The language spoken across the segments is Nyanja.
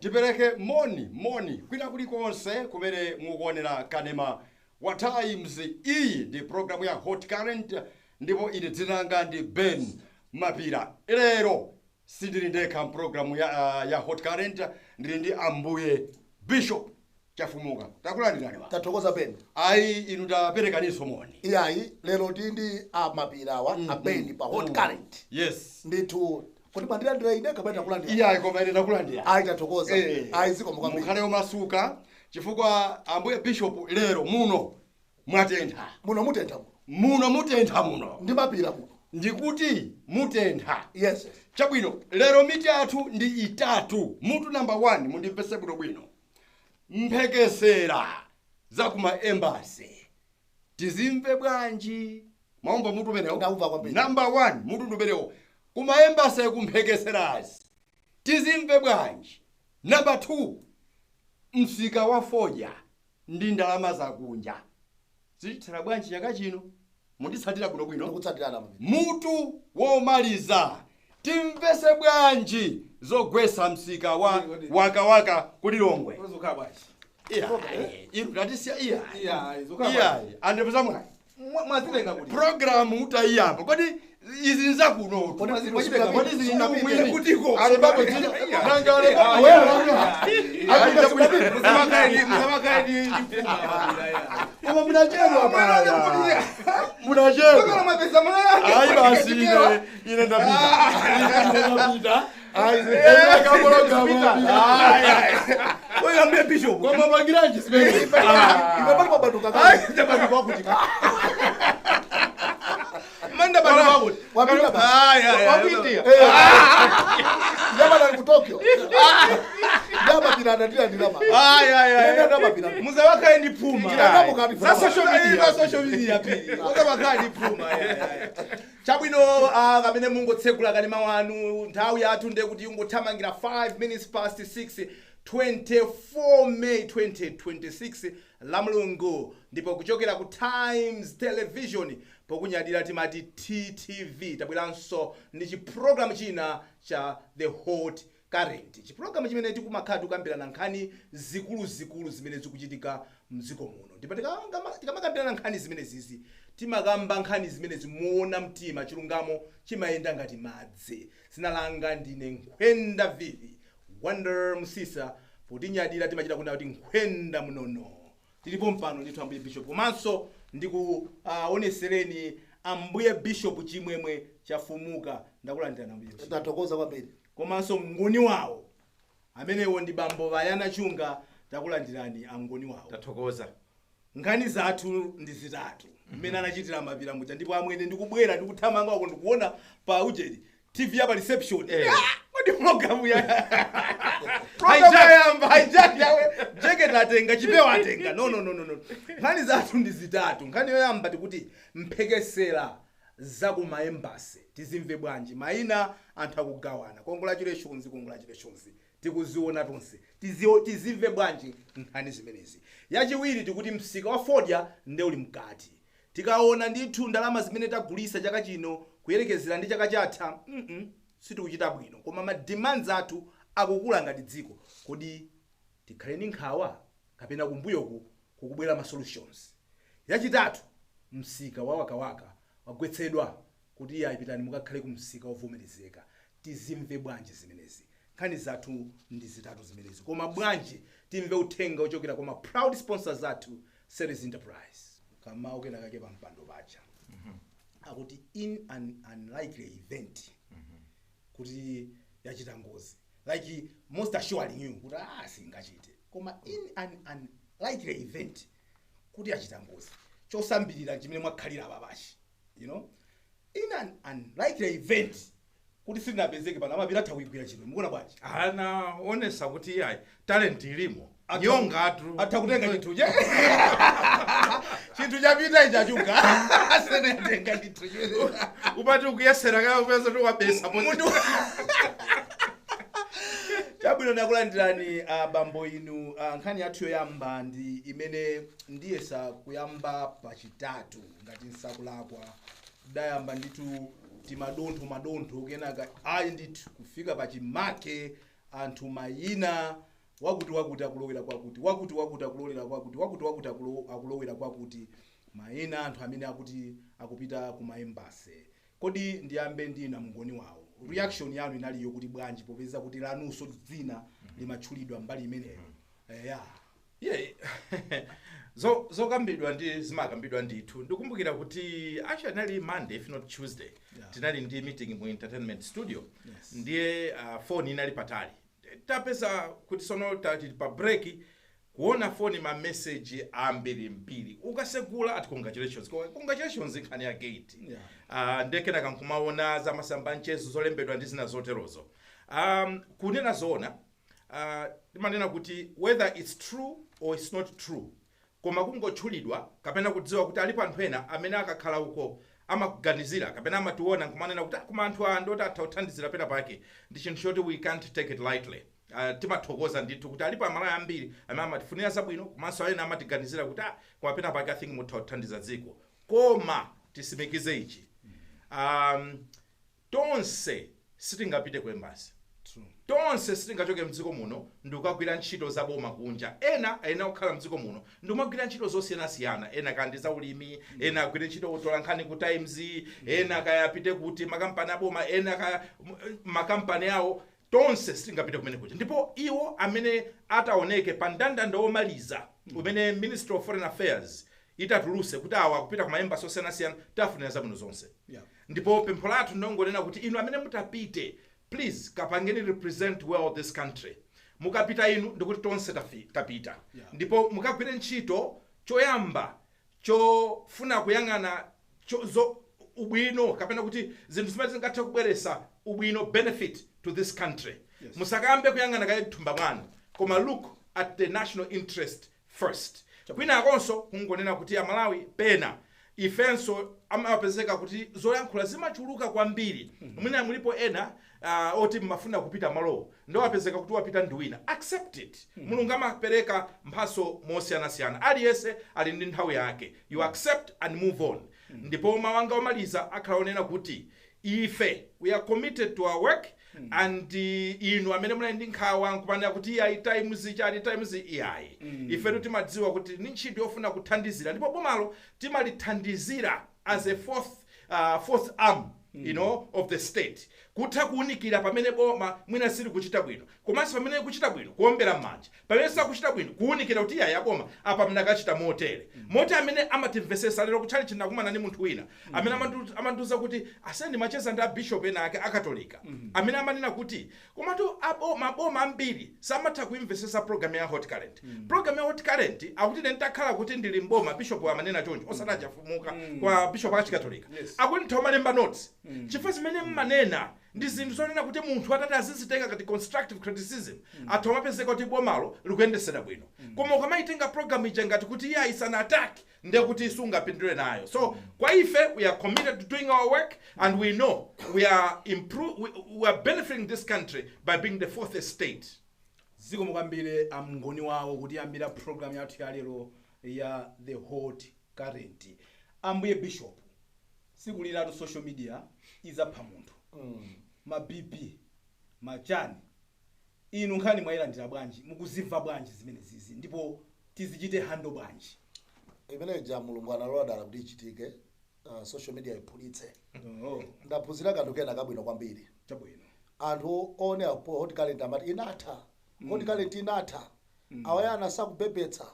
Tipereke moni moni kwina kulikonse kumene mukuonera kanema wa Times. Iyi ndi programu ya Hot Current, ndipo ine dzina langa ndi Ben Mapira. Lero sindili ndekha mpulogalamu ya Hot Current, ndili ndi Ambuye Bishop Chafumuka. Takulandirani. Tathokoza, Ben. Ayi, inu taperekaninso moni. Iyayi, lero tili ndi amapirawa, abeni, pa Hot Current. Ndithu, kuti mwandilandira ine kapena takulandira? Iyayi, koma ine ndakulandira. Ayi, tathokoza. Ayi, zikomo kwambiri. Mukhale omasuka, chifukwa Ambuye Bishop, lero muno mwatentha. Muno mutentha muno. Muno mutentha muno. Ndi mapira muno. Ndikuti mutentha. Yes. Chabwino, lero mitu yathu ndi itatu. Mutu namba 1, mundimvese bwinobwino: mphekesera za kuma embassy tizimve bwanji? Mwaumva mutu umenewo? Ndaumva kwambiri. Namba 1, mutu ndi umenewo: kuma embassy kumphekeserazi tizimve bwanji? Namba 2, msika wa fodya ndi ndalama zakunja zichithera bwanji chaka chino? Munditsatira bwinobwino? Ndikutsatirana, mapira. Mutu womaliza, timvese bwanji zogwesa msika wa Wakawaka kulilongwe? Uzokhala bwanji? Iya, inu tatisiya. Iya. Iya, izokhala. Iya, andipuza mwayi. Mwazitenga kuti? Programu utayiyamba, kodi izi nzakunotu? Kodi Kodi zili ndi umwini? Kutiko. Alembapo dzina nanga, alembapo. Musamakhaye ndi Koma munachedwa paya, munachedwa. Mwapeza mwana. Ayi basi, ine ndapita, ine ndapita. Ayi. Oyo ambuye Bishop. Koma pangiranji zimene? Iwe pali mwabanduka kale. Ndabanduka kuti. Manda banduka kuti. Wapita basi. Wakuitia. Ndiyamana ali ku Tokyo. Ndiyamapira anatilandira pa. Ine ndamapira. Musawakhaye ndi phuma. Ndinadamuka. Za social media, za social media pili. Musawakhaye ndi phuma. Chabwino, kamene mungotsekula kanema wanu, nthawi yathu ndiye kuti ingothamangira 5 minutes past 6, 24 May 2026, la Mulungu, ndipo kuchokera ku Times Television, pokunyadira timati TTV, tabweranso ndi chipulogalamu china cha The Hot Current, chipulogalamu chimene tikumakhala tikukambirana nkhani zikuluzikulu zimene zikuchitika mdziko muno. Ndipo tikamakambirana nkhani zimenezizi, timakamba nkhani zimenezi muona mtima, chilungamo chimayenda ngati madzi. Dzina langa ndine Nkhwenda Vivi Wonder Msisa, potinyadira timachita kuna kuti Nkhwenda Munono. Tilipo mpano ndithu Ambuye Bishop, komanso ndikuonesereni Ambuye Bishop Chimwemwe Chafumuka. Ndakulandirani, Ambuye Bishop. Ndathokoza kwambiri. Komanso mngoni wawo amenewo ndi Bambo Vayana Chunga. Takulandirani, angoni wawo. Tathokoza. Nkhani zathu ndi zitatu mmene anachitira mapira muja, ndipo amwene ndikubwera ndikuthamanga wako ndikuona pa ujeri TV ya pa reception. Ah, kodi program ya program yamba hijack yawe, jacket atenga, chipewa atenga. No, no, no, no, no. Nkhani zathu ndi zitatu. Nkhani yoyamba tikuti mphekesera za kuma embassy tizimve bwanji? Mayina anthu akugawana. Congratulations, congratulations, tikuziona tonse. Tizimve bwanji nkhani zimenezi? Yachiwiri tikuti msika wa fodya nde uli mkati. Tikaona ndithu ndalama zimene tagulisa chaka chino kuyerekezera ndi chaka chatha, sitikuchita bwino, koma ma demands athu akukula ngati dziko. Kodi tikhale ndi nkhawa kapena kumbuyoku kukubwera ma solutions? Yachitatu, msika wa Wakawaka wagwetsedwa, kuti iye ayipitani mukakhale ku msika wovomerezeka. Tizimve bwanji zimenezi? Nkhani zathu ndi zitatu zimenezi, koma bwanji timve uthenga ochokera kwa ma proud sponsors athu, Series Enterprise. Kamawu kena kake pa mpando paja akuti in an unlikely event kuti yachita ngozi, like most assuring you kuti ah, singachite, koma in an unlikely event kuti yachita ngozi, chosambirira chimene mwakhalira apapachi, in an unlikely event kuti silinapezeke pano, amapita atha kuigwira chino. Mukuona bwanji? Anaonesa kuti iyayi, talent ilimo. Nyongatu. Atha kutenga chinthu che chinthu chapita ichachuka senetenga chinthu chimene Upati ukuyesera kaya upeza kuti wabesa. Munthu chabwino. Ndakulandirani, bambo inu. Nkhani yathu yoyamba ndi imene ndiyesa kuyamba pachitatu, ngati nsakulakwa dayamba ndithu timadontho madontho, kenaka ayi ndithu kufika pachimake anthu mayina. Wakuti wakuti akulowera kwakuti, wakuti wakuti akulowera kwakuti, wakuti wakuti akulowera kwakuti. Mayina anthu amene akuti akupita ku ma embassy. Kodi ndiyambe ndi namngoni wawo, reaction yanu inaliyo kuti bwanji, popeza kuti lanunso dzina limatchulidwa mbali imeneyo? Ya. Yeah. Zokambidwa ndi zimakambidwa ndithu. Ndikumbukira kuti actually inali Monday, if not Tuesday, tinali ndi meeting mu entertainment studio. Ndiye phone inali patali. Tapeza kuti sono tati pa break, kuona phone, ma message ambirimbiri. Ukasegula ati congratulations, congratulations, nkhani ya gate. Ndekena kankumaona za masamba mchezo zolembedwa ndi zina zoterozo. Kunena zoona, timanena kuti whether it's true or it's not true, koma kungotchulidwa kapena kudziwa kuti alipo anthu ena amene akakhala uko amakuganizira kapena amationa nkumanena kuti, "Ah, koma anthu aya ndoti atha kuthandizira pena pake," ndi chinthu choti we can't take it lightly. Timathokoza ndithu kuti alipo Amalawi ambiri amene amatifunira zabwino, komanso ena amatiganizira kuti, ah, koma pena pake I think mutha kuthandiza dziko. Koma tisimikize ichi, tonse sitingapite ku embassy. True. Tonse sitingachoke mdziko muno ndikukagwira ntchito zaboma kunja. Ena ayenera kukhala mdziko muno ndikumagwira ntchito zosiyanasiyana, ena kandi za ulimi, ena agwire ntchito kutola nkhani ku Times, ena kaya apite kuti makampani aboma, ena kaya makampani awo. Tonse sitingapite kumene kuja. Ndipo iwo amene ataoneke pa mndandanda womaliza umene Ministry of Foreign Affairs itatuluse kuti awa akupita ku ma embassy osiyanasiyana, tafunira zabwino zonse. Ndipo pempho lathu ndongonena kuti inu amene mutapite, please kapangeni represent well this country. Mukapita inu, ndikuti tonse tapita. Ndipo mukagwire ntchito choyamba chofuna kuyang'ana ubwino kapena kuti zinthu zimene zingathe kubweresa ubwino, benefit to this country. Musakambe kuyang'ana kaye thumba mwanu, koma look at the national interest first. Kwinakonso kungonena kuti Amalawi pena ifenso amapezeka kuti zoyankhula zimachuluka kwambiri. Mwina mulipo ena oti mmafuna kupita malowo, ndo wapezeka kuti wapita ndi wina. Accept it. Mulungu amapereka mphaso mosiyanasiyana, aliyense ali ndi nthawi yake. You accept and move on. Ndipo mawanga omaliza akhala onena kuti ife we are committed to our work, and inu amene munali ndi nkhawa nkumanena kuti iyayi, Times chali, Times iyayi, ifetu timadziwa kuti ni ntchito yofuna kuthandizira, ndipo bomalo timalithandizira as a fourth arm of the state, kutha kuwunikira pamene boma mwina sili kuchita bwino, komanso pamene kuchita bwino kuombera m'manja, pamene sakuchita bwino kuwunikira kuti iyayi, aboma apa mnakachita motere moti. Amene amatimvesesa lero kutchali chinakumana ndi munthu wina amene amandiuza kuti asende macheza ndi abishop ena ake akatolika amene amanena kuti komatu maboma ambiri samatha kuimvesesa program ya Hot Current. Program ya Hot Current akuti ine nditakhala kuti ndili mboma, bishop amanena choncho, osati ajafumuka kwa bishop achikatolika, akuti nthawi malemba notes, chifukwa zimene mmanena ndi zinthu zonena kuti munthu atati azizitenga ngati constructive criticism, athu amapezeka kuti bomalo likuyendesera bwino. Koma ukamayitenga program ija ngati kuti iye is an attack, ndiye kuti sungapindule nayo. So kwa ife, we are committed to doing our work, and we know we are benefiting this country by being the fourth estate. Zikomo kwambiri amngoni wawo kutiyambira program yathu ya lero ya The Hot Current. Ambuye Bishop, siku lilatu social media izapha munthu, ma BP machani. Inu nkhani mwayilandira bwanji? Mukuzimva bwanji zimene zizi, ndipo tizichite handle bwanji? Imene ija Mulungu analola dala kuti ichitike, social media iphulitse. Oh. Ndaphunzira kanthu kena kabwino kwambiri. Chabwino. Anthu one apo Hot Current amati inatha, Hot Current inatha, awayana sakubebetsa,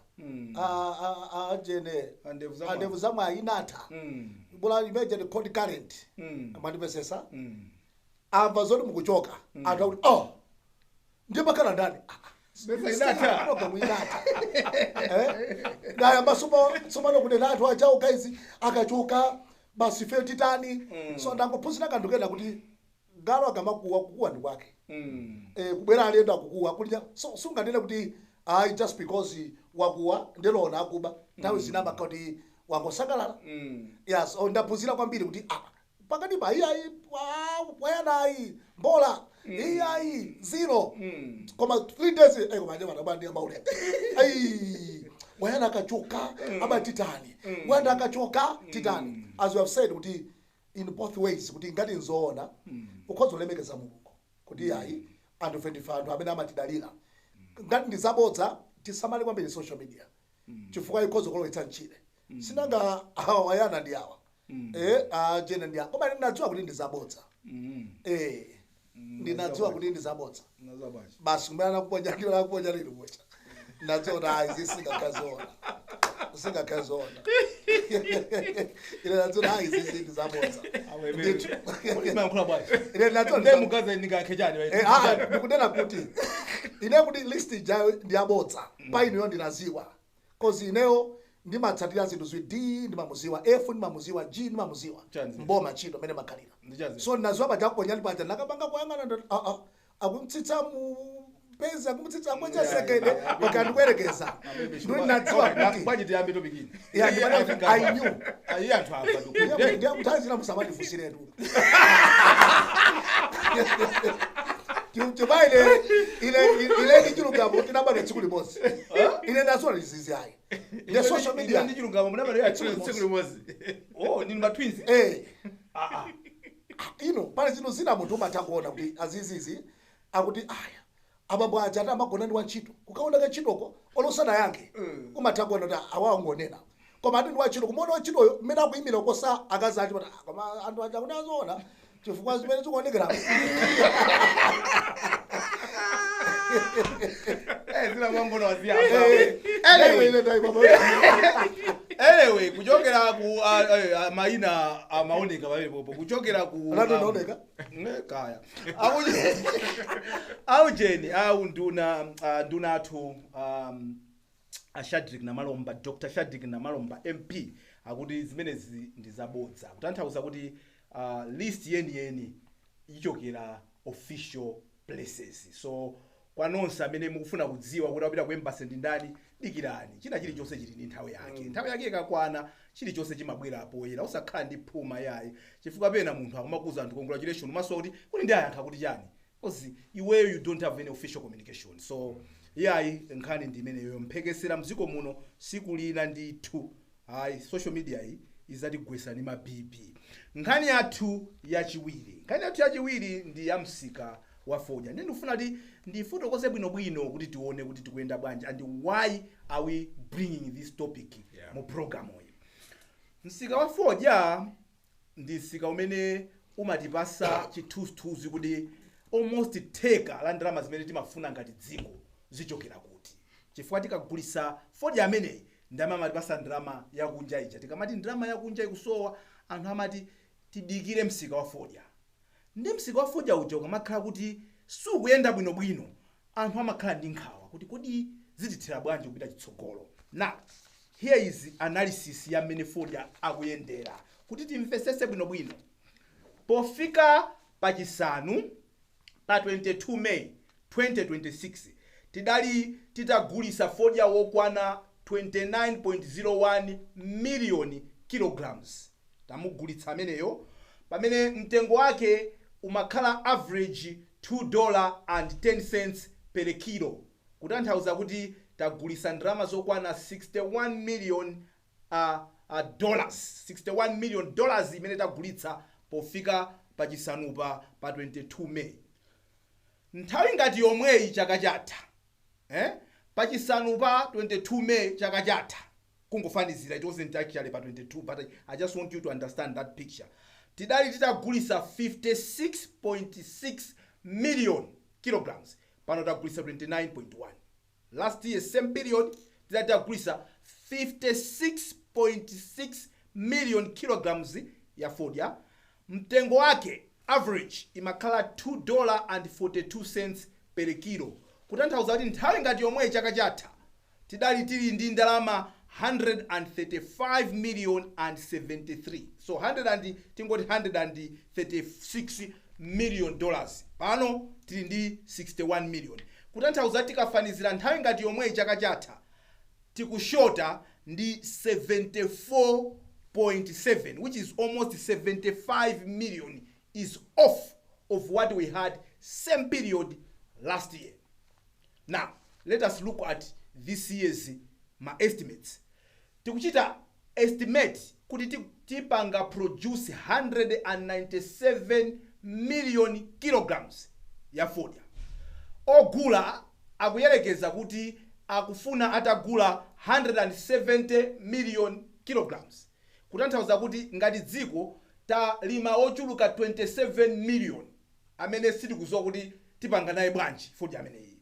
ajene Andevu zamwayi. andevu zamwayi inatha, bola imeje ndi Hot Current. Amandipesesa, amva zoti mukuchoka, anthu akuti, "Oh, ndiye makhala ndani?" Ah, ah. Besa inatha. Program inatha. Eh? Nayamba sopano kunena anthu achawo, guys, akachoka basi fe titani? So ndangophunzira kanthu kena kuti galu akamakuwa, kukuwa ndi kwake. Kubwera alendo akukuwa kulija, so sunganene kuti ayi, just because wakuwa ndilona akuba. Nthawi zina amakhala kuti wangosangalala. Yes, oh, ndaphunzira kwambiri kuti ah, pakati pa iyayi wayanayi mbola iyayi zero, koma 3 days koma ndi vanhu amauleka ayi, wayana akachoka abatitani, wayana akachoka titani. As you have said kuti in both ways, kuti ngati nzoona, ukhoza kulemekeza Mulungu kuti iyayi, anthu ife ndife anthu amene amatidalira. Ngati ndizabodza, tisamale kwambiri social media, chifukwa ikhoza kulowetsa mchire. Sinanga awa wayana ndi awa, ajene ndi awa, koma ndinadziwa kuti ndizabodza. Ndinadziwa kuti ndizabodza. Basi, kumene anakuponya, ndilo anakuponya lili kucha, ndadziwa kuti ayi, zisingakhazoona, singakhazoona. Ine ndadziwa kuti ayi, zizi ndizabodza ndithu. Imayankhula bwanji? Ine ndadziwa. Ndiye mugaze ndingakhe chani? Ndikunena kuti ine kuti list ijayo ndiyabodza pa ineyo ndinaziwa, 'cause ineyo ndimatsatira zinthu zwi D ndimamuziwa, F ndimamuziwa, G ndimamuziwa. Chanzi. Mboma ntchito amene makhalira. Ndichazi. So ndinaziwa paja kuponyani paja, ndakapanga kuyang'ana, ndati akumtsitsa mu pezi, akumtsitsa akwenza sekende, okay, andikuyerekeza. Ndikuti ndinadziwa kuti Bwanji tiyambe topic ino? Yeah, I knew. Ayi, anthu apa. Ndiye muthanzi musamatifusiretu chifukwa ine ndi chilungamo tinabadwa tsiku limodzi. Ine ndadziwa lizizi ayi, the social media. Ndi chilungamo munabadwa Tsiku limodzi. Oh, ndinu ma twins? Eh, ino pali zinthu zina munthu umatha kuona kuti azizizi akuti aya, abambo aja ati amagona ndi wantchito, kukaona kantchitoko olosana yankhe, umatha kuona kuti awangonena, koma ati ndi wantchito. Kumuona wantchitoyo mmene akuyimira kosa akazi achi pati, koma anthu aja kuti azoona chifukwa zimene zikuonekera. Zina mwangona waziyamba. Anyway, Anyway, anyway, kuchokera ku mayina amaoneka pamenepopo, kuchokera ku Anati unaoneka? Kaya aujeni au nduna, nduna athu a Shadrick Namalomba, Dr Shadrick Namalomba MP, akuti zimenezi ndi zabodza, kutanthauza kuti list yeniyeni ichokera official places. So kwa nonse amene mukufuna kudziwa kuti apita ku embassy ndi ndani, dikirani. China chilichonse chili ndi nthawi yake. Nthawi yake ikakwana, chilichonse chimabwera poyera. Usakhala ndi phuma yayi, chifukwa pena munthu akumakuza anthu congratulation, umasowa kuti ndi ayankha kuti chani, because iweyo you don't have any official communication. So yayi, nkhani ndi imeneyo. Mphekesera mdziko muno siku lina ndithu ayi, social media iyi izatigwesa ndi ma BP. Nkhani yathu yachiwiri, nkhani yathu yachiwiri ndi ya msika wa fodya. Ndi ndikufuna kuti ndifotokoze bwinobwino kuti tione kuti tikuyenda bwanji and why are we bringing this topic mu program iyi. Msika wa fodya ndi msika umene umatipasa chithunzithunzi kuti almost theka la ndalama zimene timafuna ngati dziko zichokera kuti, chifukwa tikagulisa fodya ameneyi ndama amatipasa ndalama yakunja ija. Tikamati ndalama yakunja ikusowa, anthu amati tidikire msika wa fodya. Ndi msika wa fodya uja ukamakhala kuti sukuyenda bwinobwino, anthu amakhala ndi nkhawa kuti kodi zitithera bwanji kupita chitsogolo. Now here is analysis ya mmene fodya akuyendera kuti timvesese bwinobwino. Pofika pachisanu pa 22 May 2026, tidali titagulisa fodya wokwana 29.01 million kilograms. Tamugulitsa ameneyo pamene mtengo wake umakhala average $2.10 per kilo, kutanthauza kuti tagulisa ndalama zokwana 61 million dollars, $61 million imene tagulitsa pofika pachisanupa pa 22 May. Nthawi ngati yomweyi chaka chatha, eh? Pachisanu pa 22 May chaka chatha, kungofanizira, it wasn't actually pa 22, but I just want you to understand that picture, tidali titagulisa 56.6 million kilograms. Pano tagulisa 29.1. Last year same period tidali titagulisa 56.6 million kilograms ya fodya, mtengo wake average imakhala $2.42 per kilo, kutanthauza kuti nthawi ngati yomweyi chaka chatha tidali tili ndi ndalama 135 million and 73, so 100 and, tingoti $136 million. Pano tili ndi 61 million, kutanthauza tikafanizira nthawi ngati yomweyi chaka chatha, tikushota ndi 74.7, which is almost 75 million is off of what we had same period last year. Now let us look at this year's ma estimates. Tikuchita estimate kuti tipanga produce 197 million kilograms ya fodya. Ogula Akuyelekeza kuti akufuna atagula 170 million kilograms, kutanthauza kuti ngati dziko talima ochuluka 27 million amene sitikudziwa kuti tipanga naye bwanji fodya ameneyi.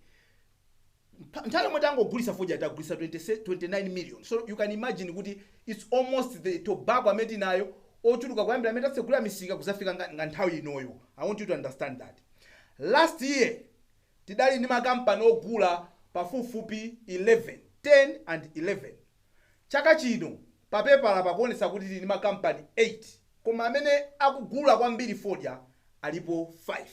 Nthawi yomwe tangogulisa fodya, tagulisa 20 29 million. So you can imagine kuti it's almost the tobacco amene tinayo ochuluka kuyambira amene tatsegula misika kuzafika nga nthawi inoyo. I want you to understand that last year tidali ndi makampani ogula pafupifupi 11, 10 and 11. Chaka chino papepala pakuonesa kuti tili ndi makampani 8, koma amene akugula kwambiri fodya alipo 5.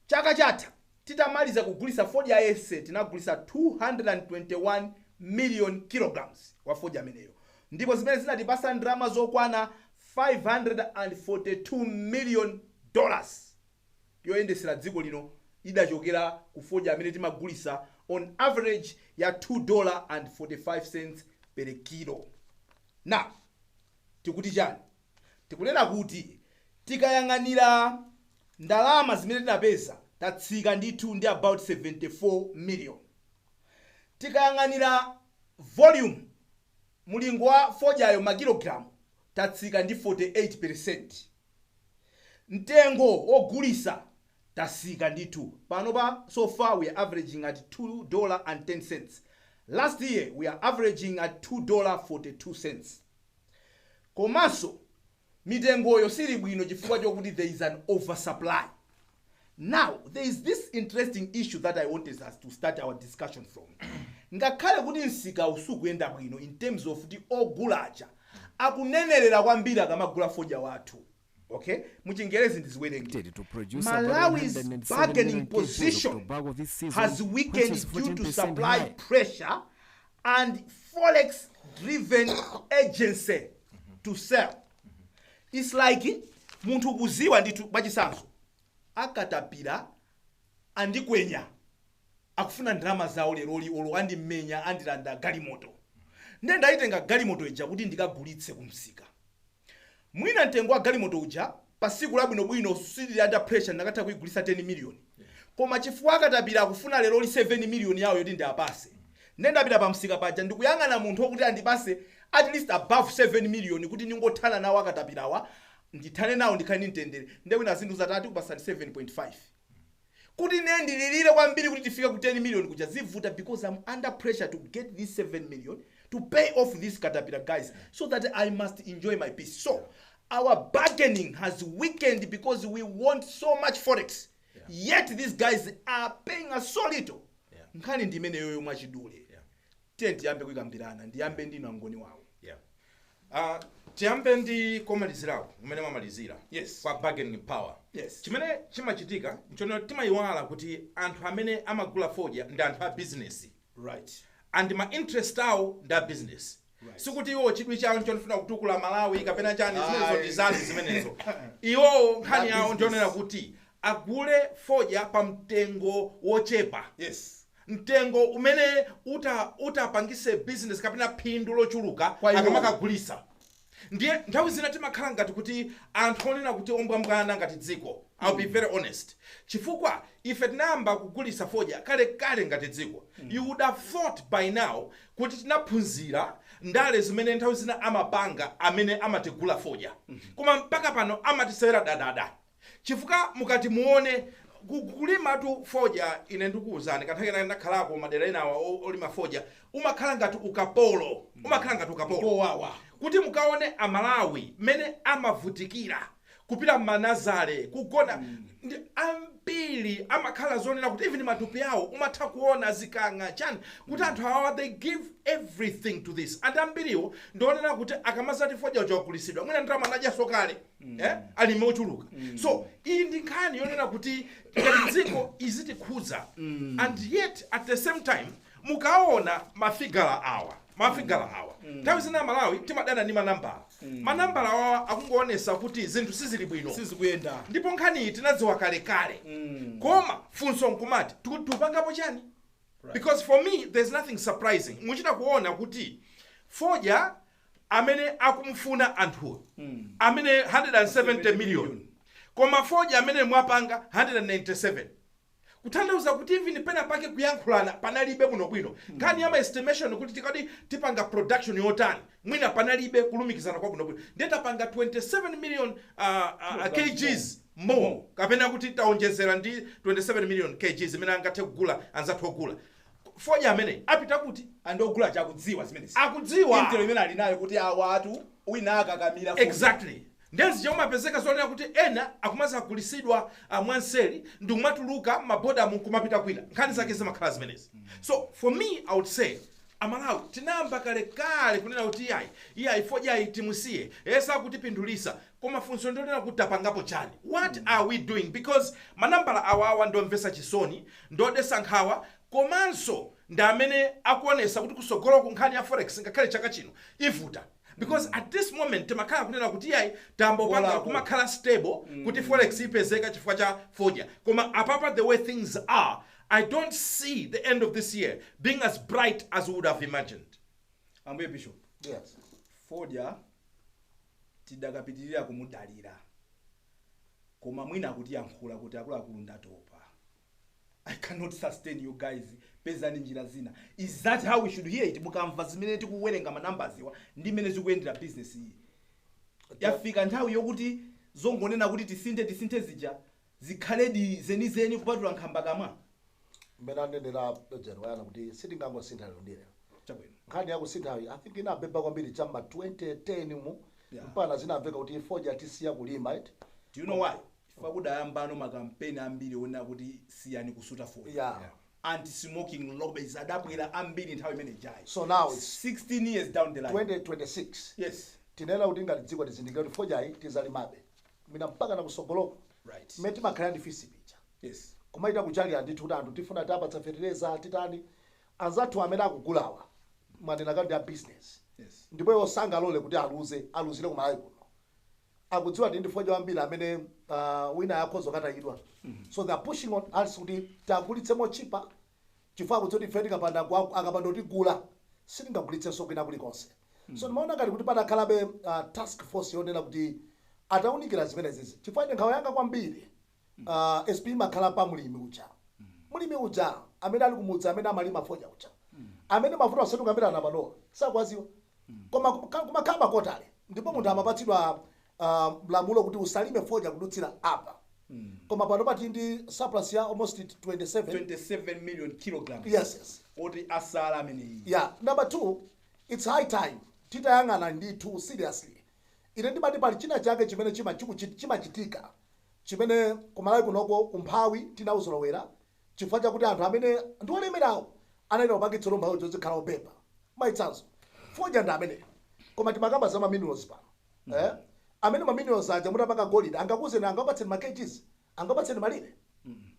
Chaka chatha titamaliza kugulisa fodya yense, tinagulisa 221 million kilograms wa fodya ameneyo, ndipo zimene zinatipasa ndalama zokwana $542 million yoyendesera dziko lino, idachokera ku fodya amene timagulisa on average ya $2.45 per kilo. Now tikuti chani? Tikunena kuti tikayang'anira ndalama zimene tinapeza, tatsika ndithu ndi about 74 million. Tikayang'anira volume, mulingo wa fodyayo, makilogalamu, tatsika ndi 48. Mtengo wogulisa tasika ndithu. Panopa so far we are averaging at $2.10. Last year we are averaging at $2.42. Komanso mitengoyo sili bwino chifukwa chokuti there is an oversupply. Now there is this interesting issue that I wanted us to start our discussion from. Ngakhale kuti msika usukuyenda bwino in terms of kuti ogulacha akunenerera kwambiri akamagula fodya wathu, okay, muchingerezi ndiziwerenge: To produce about Malawi's 107 bargaining million kgs of position tobacco this season, has which weakened is due to 14% supply higher. pressure and forex driven urgency to sell. It's like munthu kuziwa ndithu, mwachitsanzo, akatapira andikwenya, akufuna ndalama zawo leroli, olo andimenya, andilanda galimoto, ndiye ndayitenga galimoto ija kuti ndikagulitse kumsika. Mwina mtengo wa galimoto uja pa siku labwinobwino, sili under pressure, ndakatha kuigulitsa 10 million, koma chifukwa akatapira akufuna leroli 7 million yawo yoti ndiapase, ndiye ndapita pamsika paja ndikuyang'ana munthu wokuti andipase at least above 7 million kuti ndingothana nawo akatapirawa, ndithane nawo, ndikhale ndi mtendere. Ndiye wina zinthu zatati kupasani 7.5, kuti ine ndililire kwambiri kuti tifike ku 10 million kuja zivuta, because I'm under pressure to get this 7 million to pay off these caterpillar guys so that I must enjoy my peace. So our bargaining has weakened because we want so much forex, yet these guys are paying us so little. Nkhani ndi imeneyoyo mwachidule. Tiye tiyambe kuyikambirana. Ndiyambe ndinu, angoni wawo. Yeah. Tiyambe ndi komalizirako kumene mwamalizira. Yes. Kwa bargaining power. Yes. Chimene chimachitika nchono, timayiwala kuti anthu amene amagula fodya ndi anthu a business and ma interest awo ndi a business. Sikuti iwo chidwi chawo nchonifuna kutukula Malawi kapena chani. Zimenezo ndi zanu zimenezo. Iwowo nkhani yawo business. ndionera kuti agule fodya pa mtengo wochepa, mtengo umene utapangise business kapena phindu lochuluka Kwa iwo. akamakagulisa. Ndiye nthawi zina timakhala ngati kuti anthu onena kuti ombwambwana ngati dziko. I'll be very honest, chifukwa ife tinayamba kugulisa fodya kalekale ngati dziko. You would have thought by now kuti tinaphunzira ndale zimene nthawi zina amapanga amene amatigula fodya, koma mpaka pano amatisewera dadada, chifukwa mukati muone kulimatu fodya, ine ndikuwuzani, kanthawi kena ndakhalako madera enawa olima fodya, umakhala ngati ukapolo, umakhala ngati ukapolo. Kowawa. Kuti mukaone Amalawi mmene amavutikira kupita mmanazale kugona, ndi ambiri amakhala zonena kuti even matupi awo umatha kuona zikang'a chani, kuti anthu awawa they give everything to this. And ambiriwo ndionena kuti akamazati fodya uja wagulisidwa, mwina ndalama anadyaso kale, alime ochuluka. So iyi ndi nkhani yonena kuti ngati dziko izitikhudza, and yet at the same time mukaona mafigala awa, nthawi zina Malawi timadana ndi manambala. Manambala awa akungoonesa kuti zinthu sizili bwino. Sizikuyenda. Ndipo nkhani iyi tinadziwa kalekale, koma funso nkumati tikupangapo chani? Because for me there's nothing surprising. Muchita kuona kuti fodya amene akumufuna anthuwo amene 170 million, koma fodya amene mwapanga 197. Kutanthauza kuti even pena pake kuyankhulana panalibe bwinobwino. Nkhani ya ma estimation kuti tikati tipanga production yotani, mwina panalibe kulumikizana kwa bwinobwino. Ndiye tapanga 27 million kgs more, kapena kuti taonjezera ndi 27 million kgs imene angathe kugula anzathu ogula fodya amene apita kuti. Andogula chakudziwa zimenezi. Akudziwa. Intel imene ali nayo kuti awatu wina akakamira fodya. Exactly. Ndezi chomapezeka zonena kuti ena akumaza agulisidwa mwanseri ndikumatuluka maboda kumapita kwina. Nkhani zake zimakhala zimenezi. So for me, I would say Amalawi tinayamba kalekale kunena kuti iyayi, iyayi, fodyayi timusiye, sakutipindulisa. Koma funso ndionena kuti tapangapo chani? What are we doing? Because manambala awawa ndomvesa chisoni, ndodesa nkhawa, komanso ndi amene akuonesa kuti kusogolo ku nkhani ya forex ngakhale chaka chino ivuta, because at this moment timakhala kunena kuti iyayi, tambopanga Bolako. kumakhala stable kuti forex ipezeka chifukwa cha fodya. Koma apapa, the way things are, I don't see the end of this year being as bright as we would have imagined. Ambuye Bishop. Yes. Fodya tidakapitirira kumudalira, koma mwina akutiyankhula kuti akuluakulu, ndatopa, I cannot sustain you guys, pezani njira zina. Is that how we should hear it? Mukamva zimene tikuwerenga manambaziwa ndi mmene zikuyendera business iyi, yafika nthawi yokuti zongonena kuti tisinthe tisinthe zija zikhaledi zenizeni kupatula nkhamba kamwa? Mmene anenera Jerwayana kuti sitingangosintha lero ndi lero. Nkhani yakusinthayi, I think inabeba kwambiri cham'ma 2010 mu mpaka zinamveka kuti fodya tisiya kulima, right? Do you know why? Chifukwa kudayambano makampeni ambiri onena kuti siyani kusuta fodya. Anti smoking lobbies adabwera ambiri nthawi imene ijayi. So now it's 16 years down the line. 2026. Tinena kuti ngati dziko tizindikire kuti fodyayi tizalimabe mina mpaka nakusogoloko. Mmene timakhala ndi fisi pija, kumaita kuchalira ndithu kuti anthu tifuna tapatsa fetereza, titani, anzathu amene akugulawa mwanena kandi a business. Ndipo iwo sangalole kuti aluze, aluzire kumalawi kuno. Akudziwa ndi fodya wambiri amene wina yakhoza katayidwa, so they are pushing on us kuti tagulitse mochipa, chifukwa akudziwa kuti ife tikapanda akapanda kutigula sitingagulitsenso kwina kulikonse. So ndimaona ngati kuti padakhalabe task force yonena kuti atawunikira zimenezizi, chifukwa ine nkhawa yanga kwambiri sp imakhala pa mulimi uja, mulimi uja amene ali kumudzi, amene amalima fodya uja, amene mavuto asetukambirana panowa sakwaziwa. Koma kumakhala makotale, ndipo munthu amapatsidwa lamulo kuti usalime fodya kudutsira apa. Koma pano pati ndi surplus ya almost 27 27 million kilograms Yes. oti asala ameneyi. Yeah, number two, it's high time titayang'ana ndithu seriously. Ine ndimati pali china chake chimene chimachitika chimene kumalawi kunoko umphawi tinawuzolowera, chifukwa chakuti anthu amene ndi olemerawo anayita kupangitsa umphawi zozikhala opepa. Maitsanzo, fodya ndi ameneyo, koma timakamba za ma minerals pano, eh? Amene ma minerals aja mutapanga golide angakuzeni, angapatseni ma kgs, angapatseni malire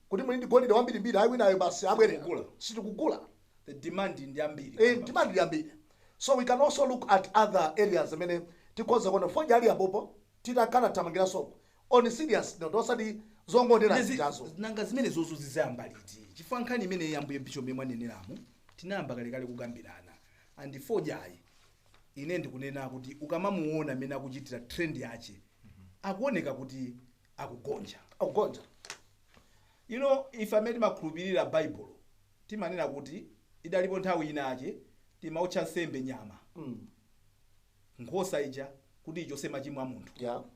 kuti muli ndi golide wambirimbiri, ayi, winayo basi abwerera. Sitikugula. Sitikugula. The demand ndi ambiri. Demand ndi ambiri, so we can also look at other areas amene tikhoza kuona fodya ali apopo titakhala thamangira soko on serious note, osati zongonena zijazo. Nanga zimene zozo zizayamba liti? Chifukwa nkhani imene yambuye Bishop mwaneneramo tinayamba kalekale kukambirana, and fodyayi ine ndikunena kuti ukamamuona amene akuchitira trend yache, akuoneka kuti akugonja. Akugonja. Ife amene timakhulupirira Baibulo timanena kuti idalipo nthawi inache timautcha nsembe nyama, nkhosa ija, kuti ichose machimo a munthu.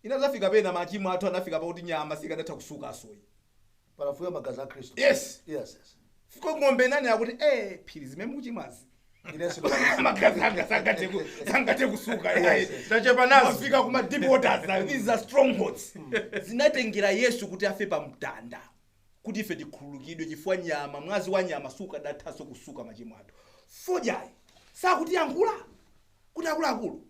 Inazafika pena machimo athu anafika pakuti nyama sikanatha kusuka asoyi. Panafuka magazi a Khristu. Yes. Fiko ng'ombe nani akuti phiri zimene mukuchimwazi, Inenso magazi anga sangathe kusuka. Tachepa nazo. Mafika kuma deep waters now. These are strongholds. Zinatengera Yesu kuti afe pa mtanda kuti ife tikhululukidwe, chifukwa nyama, mwazi wa nyama sukadathanso kusuka machimo athu. Fodyayi sakutiyankhula kuti akuluakulu,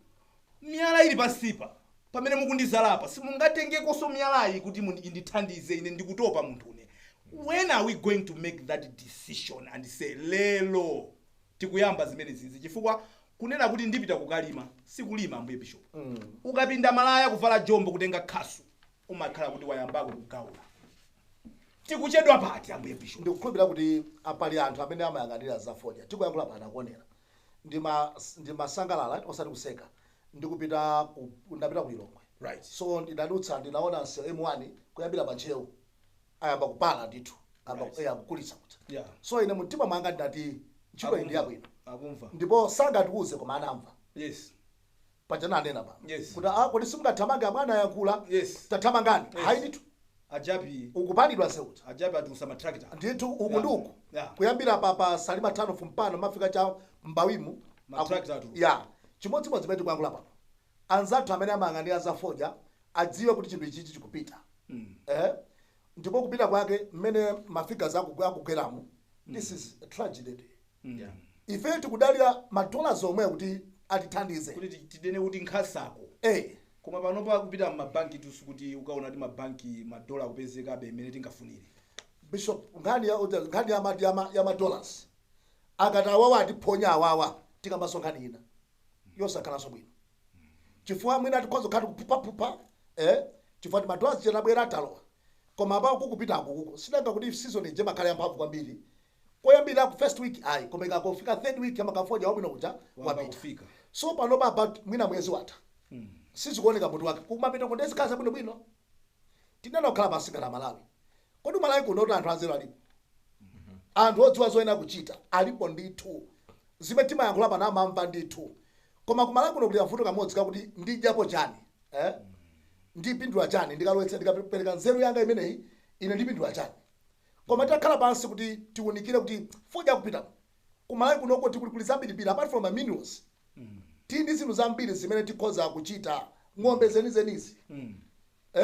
miyala ili pansipa pamene mukundizalapa, simungatengekonso miyalayi kuti indithandize ine, ndikutopa munthune. When are we going to make that decision and say lero tikuyamba zimene zizi? Chifukwa kunena kuti ndipita kukalima sikulima, ambuye Bishop. Ukapinda malaya, kuvala jombo, kutenga khasu, umakhala kuti wayambako kugawula. Tikuchedwa pati, ambuye Bishop? Ndikukhulupirira kuti apali anthu amene amayang'anira za fodya. Tikuyankhula pano akuonera. Ndimasangalala, osati kuseka, ndikupita ndapita ku Lilongwe. So ndinadutsa, ndinaona msewu M1 kuyambira pa Ntcheu ayamba kupala ndithu. Kamba akugulitsa kuti. So ine mtima mwanga ndati ntchito iyi ndi yabwino. Akumva. Ndipo sangatiuze koma anamva. Paja anena pa. Kuti kodi simungathamange amwana yankhula. Tathamangani. Hayi ndithu. Ajabi. Ukupanidwa seuta. Ajabi atulusa matractor. Ndithu uku ndi uku. Kuyambira pa Salima 5 fumpano mafika cha Mbawimu. Matractor atuluka. Chimodzimodzi pamene tikuyankhula pano. Anzathu amene amayang'anira za fodya adziwe kuti chinthu ichichi chikupita. Ndipo kupita kwake mmene mafigures akugweramo. This is a tragedy. Ife tikudalira madollars omwe kuti atithandize. Kuti tidene kuti nkhasako. Koma panopa kupita m'mabanki tusu kuti ukaona kuti mabanki madola kupezekabe imene tingafunire. Bishop, nkhani ya madollars. Akati awawa atiphonya awawa tikamaso nkhani ina. Yosakhalanso bwino. Chifukwa mwina tikhoza kukhala kuphuphaphupha, chifukwa ti madollars chenabwera atalowa. Koma apapo kukupita akukuko. Sidanga kuti season ije makhale yamphamvu kwambiri. Koyambira ku first week ayi, koma ikakofika third week amakafoja wabwino kuja wapita. Kufika. So panopa about mwina mwezi watha. Sizikuoneka mutu wake. Kumapita kondezi kaza bwino bwino. Tinena kukhala pansi ngati Malawi. Kodi Malawi kuno kuti anthu anzeru alipo? Anthu odziwa zoyenera kuchita alipo ndithu. Zimene timayankhula pano amamva ndithu. Koma ku Malawi kuno kuli kavuto kamodzi kakuti ndidyapo chani? Ndipindula chani? Ndikalowetsa ndikapereka nzeru yanga imeneyi ine ndipindula chani? Koma takhala pansi kuti tiwunikire kuti fodya kupita. Ku Malawi kunoko tikuli zambirimbiri apart from the minerals. Tili ndi zinthu zambiri zimene tikhoza kuchita ng'ombe zenizenizi.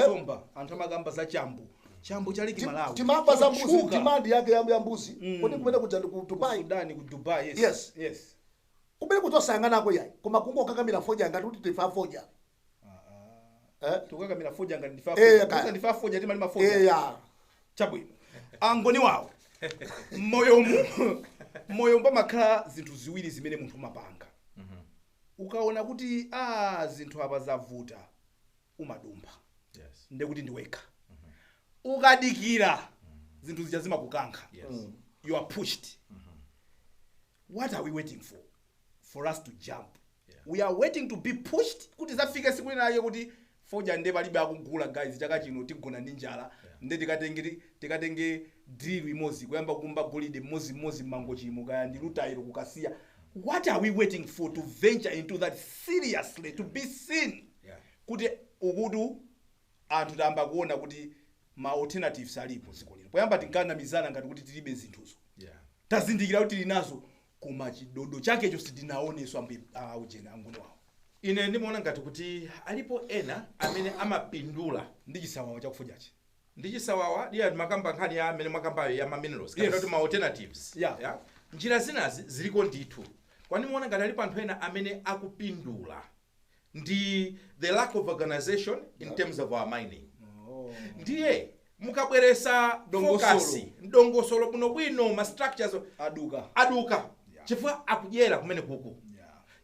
Somba anthu amakamba za chambo. Chambo cha Lake Malawi. Timamba za mbuzi, Chotchuka. demand yake ya mbuzi. Kodi kumene kuja ndi ku Dubai. Sudan ku Dubai, yes. Yes. Yes. Kumene kudzosayang'anako yayi. Koma kungokakamira fodya ngati kuti tifa fodya. Tukakamira fodya ngati ndifa fodya. Kaya. Ndifa fodya timalima fodya. Chabwino. Angoni wawo. Moyo pamakhala zinthu ziwiri zimene munthu umapanga. Ukaona kuti zinthu apa zavuta umadumpha. Ndekuti ndiwekha. Ukadikira zinthu zija zimakukankha. You are pushed. What are we waiting for? For us to jump. We are waiting to be pushed kuti zafike siku lina kuti fodya nde palibe akugula guys chaka chino tigona ndi njala. Nde tikatenge drill imodzi kuyamba kumba golide mmodzi mango chimo kaya ndi rutile kukasiya. What are we waiting for to venture into that seriously to be seen? Kuti ukutu anthu tayamba kuona kuti ma alternatives alipo dziko lino. Poyamba tinkanamizana ngati kuti tilibe zinthuzo. Tazindikira kuti tili nazo koma chidodo chakecho sitinaoneso ambuye aujena angoni wawo. Ine ndimaona ngati kuti alipo ena amene amapindula ndi chisawawa chakufodyachi. Ndi chisawawa ndiye makamba nkhani ya amene makambayo ya ma minerals kapena kuti ma alternatives. Njira zinazi ziliko ndithu. Kwani muona ngati alipo anthu ena amene akupindula ndi the lack of organization in terms of our mining. Ndiye mukabweresa Dongosolo. focus, dongosolo bwinobwino, ma structures aduka. Aduka. Chifukwa akudyera kumene kuku.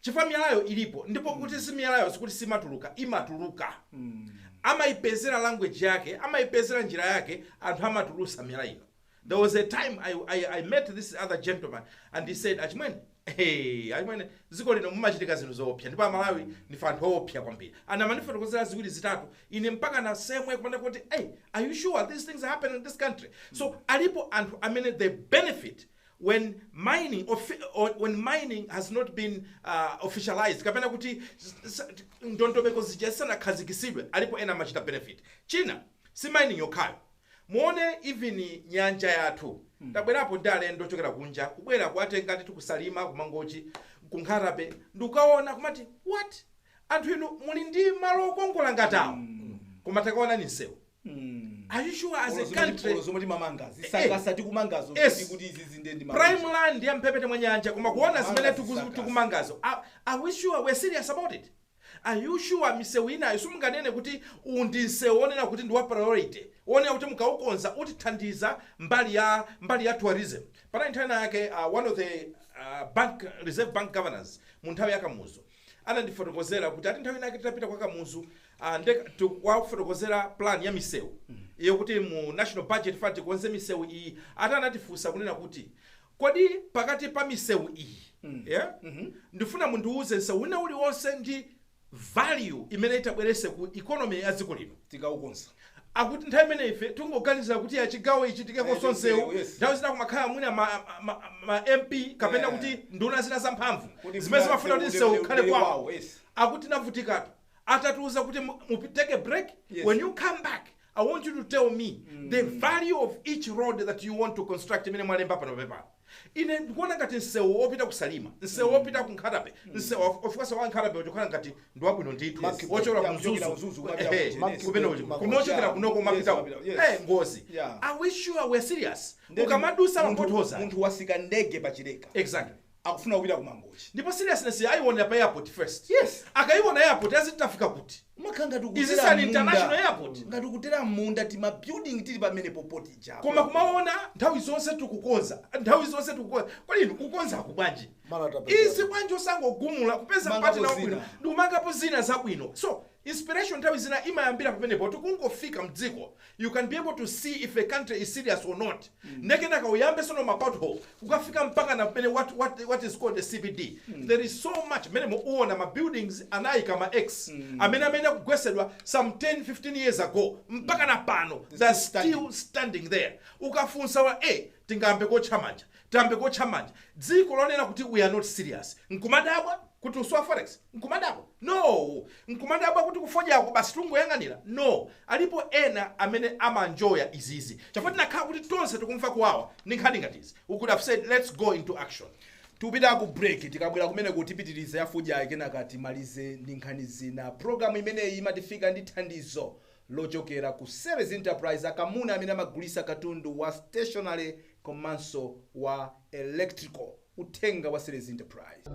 Chifukwa miyalayo ilipo ndipo kuti si miyalayo sikuti simatuluka, imatuluka. Amayipezera language yake, amayipezera njira yake, anthu amatulusa miyala ino. There was a time I met this other gentleman and he said, Achimwene, hey, achimwene, dziko lino mumachitika zinthu zoopsa ndipo Amalawi ndife anthu oopsa kwambiri. Ana manifotokozera ziwiri zitatu, ine mpaka na semwe kupanda kuti, hey, are you sure these things happen in this country? So alipo anthu amene they benefit when mining or when mining has not been officialized, kapena kuti ndondomeko zija zisanakhazikitsidwe, alipo ena amachita benefit. China si mining yokhayo. Muone even nyanja yathu. Tabwerapo ndi alendo ochokera kunja, kubwera kuwatenga ndithu kusalima, kumangochi, kunkhatabe, ndikukaona kumati what? Anthu inu muli ndi malo okongola ngati awo. Koma takaona ni msewu. Are you sure as a country? Olo zomwe timamanga, zisakasa tikumangazo, kuti izi zinde ndi Prime land ya mphepete mwa nyanja, koma kuona zimene Manga zisakasa. tikumangazo. Are we sure we're serious about it? Are you sure misewu inayo simunganene kuti uwu ndi msewu wonena kuti ndi wa priority, wonena kuti mukaukonza utithandiza mbali ya tourism? Panali nthawi ina yake, one of the Reserve Bank governors mu nthawi ya Kamuzu anandifotokozera kuti ati nthawi ina yake titapita kwa Kamuzu, wafotokozera plan ya misewu iyo kuti mu national budget fund tikonze misewu iyi. Ati anatifunsa kunena kuti kodi pakati pa misewu iyi, yeah? Ndifuna mundiuze msewu wina uliwonse ndi value imene itabwerese ku economy ya dziko lino tikaukonza. Akuti nthawi imene ife tingoganizira kuti yachigawo ichitikeko sonsewu, nthawi zina kumakhala mwina ma MP kapena kuti nduna zina zamphamvu Kuti zimene zimafuna kuti msewu msewu ukhale ukhale kwawo. kwawo, yes. Akuti navutikatu atatiuza kuti take a break. When you come back, I want you to tell me the value of each road that you want to construct imene mwalemba pano pepala. Ine ndikuona ngati msewu wopita ku Salima, msewu wopita ku Nkhata Bay, msewu, of course, wa Nkhata Bay uchokhala ngati ndi wabwino ndithu, Monkey wochokera Yeah, ku kuchokera Mzuzu. Mzuzu, kumapita ku Chenesi. Kumene kumochokera kunoko umapita ngozi. Are we sure we're serious? Ukamadusa mapothoza. Munthu wasika ndege pachileka, akufuna kupita ku Mangochi. Ndipo seriousness ayiona pa airport first. Akayiona airport, aziti tafika kuti? Umakhala ngati Is this ukutera an international munda. airport? Ngati ukutera munda, tima building tili pamene popoti japo. Koma kumaona nthawi zonse tikukonza, nthawi zonse tikukonza. Kodi inu kukonza bwanji? Malata. Izi bwanji osangogumula kupeza Kumangapo partner wabwino zina. ndikumangapo zina zabwino? So inspiration nthawi zina imayambira pamenepo. Tikungofika mdziko, you can be able to see if a country is serious or not. Nekenaka uyambe sono ma pothole kukafika mpaka na pamene what is called the CBD. There is so much mene muona ma buildings anayika ma x amene akugwesedwa some 10 15 years ago, mpaka na pano they're still standing there. Ukafunsa wa a tingambe kotcha manja, tiyambe kotcha manja. Dziko lonena kuti we are not serious, nkumadabwa kuti usowa forex, nkumadabwa no, nkumadabwa kuti kufodyako basi tungoyang'anira no. Alipo ena amene amanjoya izizi chifukwa tinakhala kuti tonse tikumva kuwawa ndi nkhani ngatizi, we could have said, "Let's go into action." Tikupita ku break. Tikabwera kumene tipitirize yafodyayi, kenaka timalize ndi nkhani zina. Programu imeneyi imatifika ndi thandizo lochokera ku Service Enterprise, akamuna amene amagulisa katundu wa stationery komanso wa electrical. Uthenga wa Service Enterprise.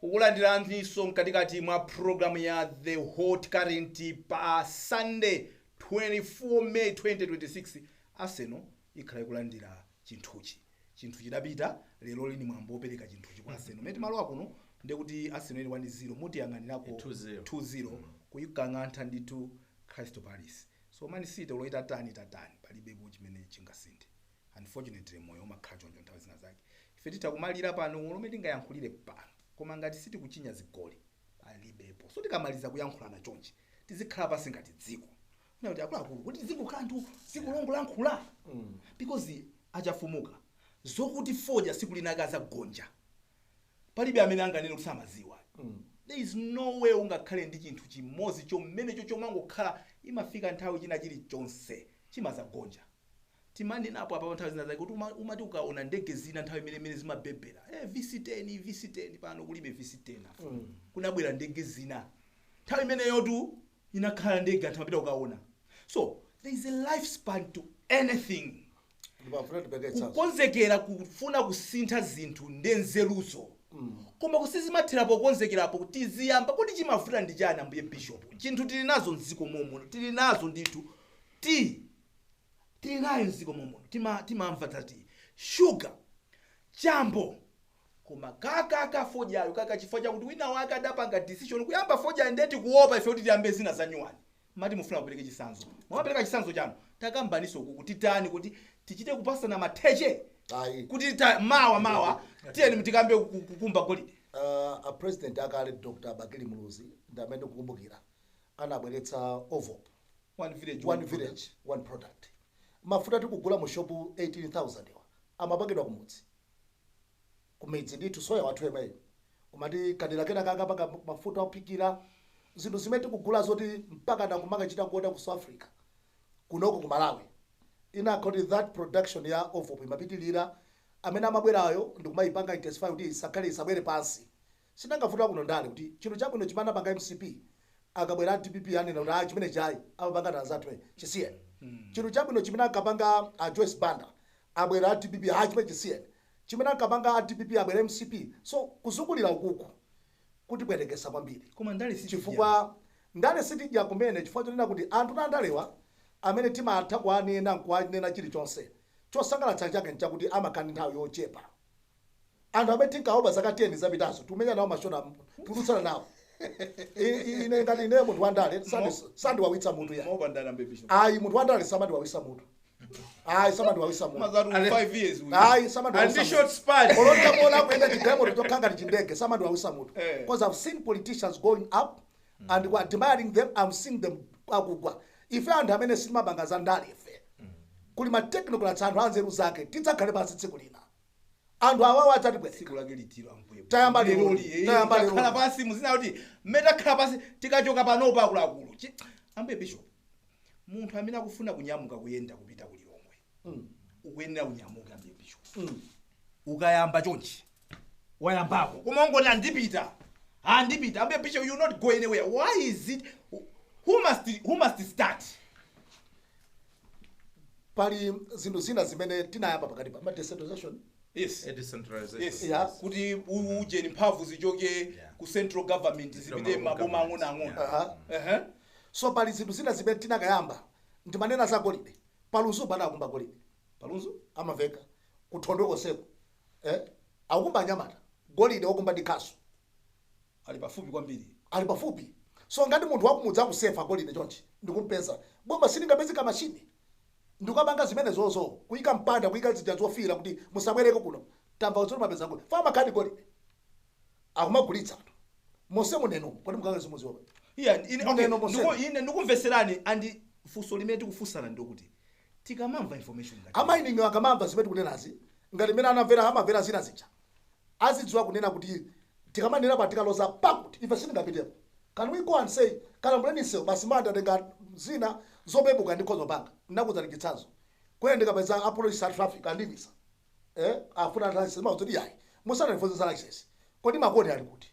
Kukulandiraninso mkatikati mwa programu ya The Hot Current pa Sunday, 24 May 2026. Arsenal ikhala ikulandira chinthuchi. Chinthu chidapita lero lini, mwambo wopereka chinthuchi kwa Arsenal. Mene timalowa kuno ndekuti Arsenal ili 1-0, mutiyang'anirako. 2-0. 2-0 kuyikang'antha ndithu Crystal Palace. So Man City uloita tani tatani, palibepo chimene chingasinthe. Unfortunately, moyo umakhala choncho. Nthawi zina zake ife titha kumalira pano lomwe tingayankhulire pano, koma ngati sitikuchinya zigoli, palibepo. So tikamaliza kuyankhulana chonchi, tizikhala pasi ngati dziko kuti akuluakulu, kuti dziko kanthu dziko longolankhula, because achafumuka zokuti fodya siku linaka azagonja, palibe amene anganene kuti samaziwa. There is no way ungakhale ndi chinthu chimodzi chomenecho chomangokhala. Imafika nthawi china chilichonse chimazagonja. Timanenapo apa nthawi zina zake kuti umati ukaona ndege zina nthawi imene imene zimabebera VC10, VC10, pano kulibe VC10 apo. Kunabwera ndege zina, nthawi imeneyotu inakhala ndege, anthu amapita kukaona. So there is a lifespan to anything. Ndimafuna ndipeke chance. Kukonzekera kufuna kusintha zinthu ndenzeruzo, koma kusizimathera pokonzekerapo. Tiziyamba kuti chimavuta ndi chani, ambuye bishop? Chinthu tili nazo mdziko momuno, tili nazo ndithu, ti tili nayo mdziko momuno. Timamva tati shuga, chambo, koma kakaka fodyayo kaka, chifukwa chakuti wina wake adapanga decision kuyamba fodyayo, ndeti kuopa ife kuti tiyambe zina za nyuwani. Mati mufuna kupereka chisanzo, mwapereka chisanzo chanu, takambaniso kuku titani kuti tichite kupasana matheche? Ayi. Kuti mawa mawa tiyeni tikambe kukumba golide. A president akale, Dr Bakili Muluzi, ndi amene ndikukumbukira anabweretsa OVOP. One village, one village, one product. Mafuta tikugula mu shopu 18,000 wa amapangidwa kumudzi, kumidzi ndithu. Soya wathu yemweyo, kumati kadera kena kakapanga mafuta ophikira, zinthu zimene tikugula zoti mpaka nakumakachita kuoda ku South Africa, kunoko ku Malawi inakhoti that production ya OVOP imapitilira. Amene amabwerayo ndikumayipanga intensify kuti isakhale, isabwere pansi. Sinangavuta kuno ndale kuti chinthu chabwino chimene apanga MCP, akabwera DPP anena kuti, "Ah, chimene chayi amapanga tanzathu chisiyeni." Chinthu chabwino chimene ankapanga a Joyce Banda, abwera a DPP, "Ah, chimene chisiyeni." Chimene ankapanga a DPP, abwera MCP. So kuzungulira ukuku kuti bwerekesa kwambiri. Koma ndale sitidya. Chifukwa ndale sitidya kumene, chifukwa chonena kuti anthu tandalewa amene timatha kuanena nkuanena chilichonse, chosangalatsa chake nchakuti amakhala ndi nthawi yochepa. Anthu amene tinkaopa zaka 10 zapitazo, tikumenya nawo mashona, tikudutsana nawo. Ine ngati ine munthu wandale sandiwawitsa mutu ya. Maopa ndale, ambuye bishop? Ayi, munthu wandale samandiwawitsa mutu. Ayi, samandiwawisa mutu. Mazatu 5 years uyu. Ayi, And samandiwawisa the short span. Olontabola kuyenda chigalimoto chokhanga chindege, samandiwawisa mutu. Because I've seen politicians going up and we're admiring them. I'm seeing them akugwa. Ife anthu amene sitimapanga za ndale ife, kuli ma technocrats, anthu anzeru zake. Tidzakhale pansi tsiku lina, anthu awawo adzatibwereka. Tsiku lake litiro, ambuye? Tayamba lero. Leroli, Tayamba lero. takhala pansi muzina kuti mmene takhala pansi, tikachoka panopa, akuluakulu. Ambuye Bishop, munthu amene akufuna kunyamuka kuyenda kupita ku Lilongwe, ukuyenera kunyamuka, ambuye Bishop. Ukayamba chonchi, wayambako, koma ungoti andipita, andipita, ambuye Bishop, you not go anywhere. Why is it? Who must start? Pali zinthu zina zimene tinayamba pakati pa ma decentralization. Decentralization. Yes. Yeah. Kuti ujeni mphamvu zichoke ku central government zipite local maboma government. ang'onoang'ono. Aha. Ehe. So pali zinthu zina zimene tinakayamba. Ndimanena za golide, paluzu panakumba golide. Palunzu. Amaveka kuthondwe koseko, akukumba anyamata golide, wokumba ndi khasu. Ali pafupi kwambiri. Ali pafupi. So ngati munthu wakumudza akusefa golide chonchi ndikumpeza, boma silingapeze kamachine ndikukapanga zimene zozo, kuyika mpanda, kuyika zija zofira kuti musabwereko kuno, tamva kuti mapeza golide fa makhadi golide akumagulitsa anthu monse muneno. Kodi mukanga zimuziwa? Yeah, ine, okay, Muneno monse. Ine ndikumveserani, and funso limene tikufunsana ndikuti tikamamva information ngati A mining akamamva zimene tikunenazi, ngati mmene anamvera, amamvera zina zija, azidziwa kunena kuti tikamanena pa tikaloza pakuti ife sitingapitepo. Can we go and say kalambuleni sewu basi, manda tenga zina zopepuka ndikhoza panga. Ndinakuwuzani chitsanzo kwene, ndikapeza apolisi a traffic andivisa, afuna license, mauti yayi, musanandifunse za license, kodi makoni ali kuti?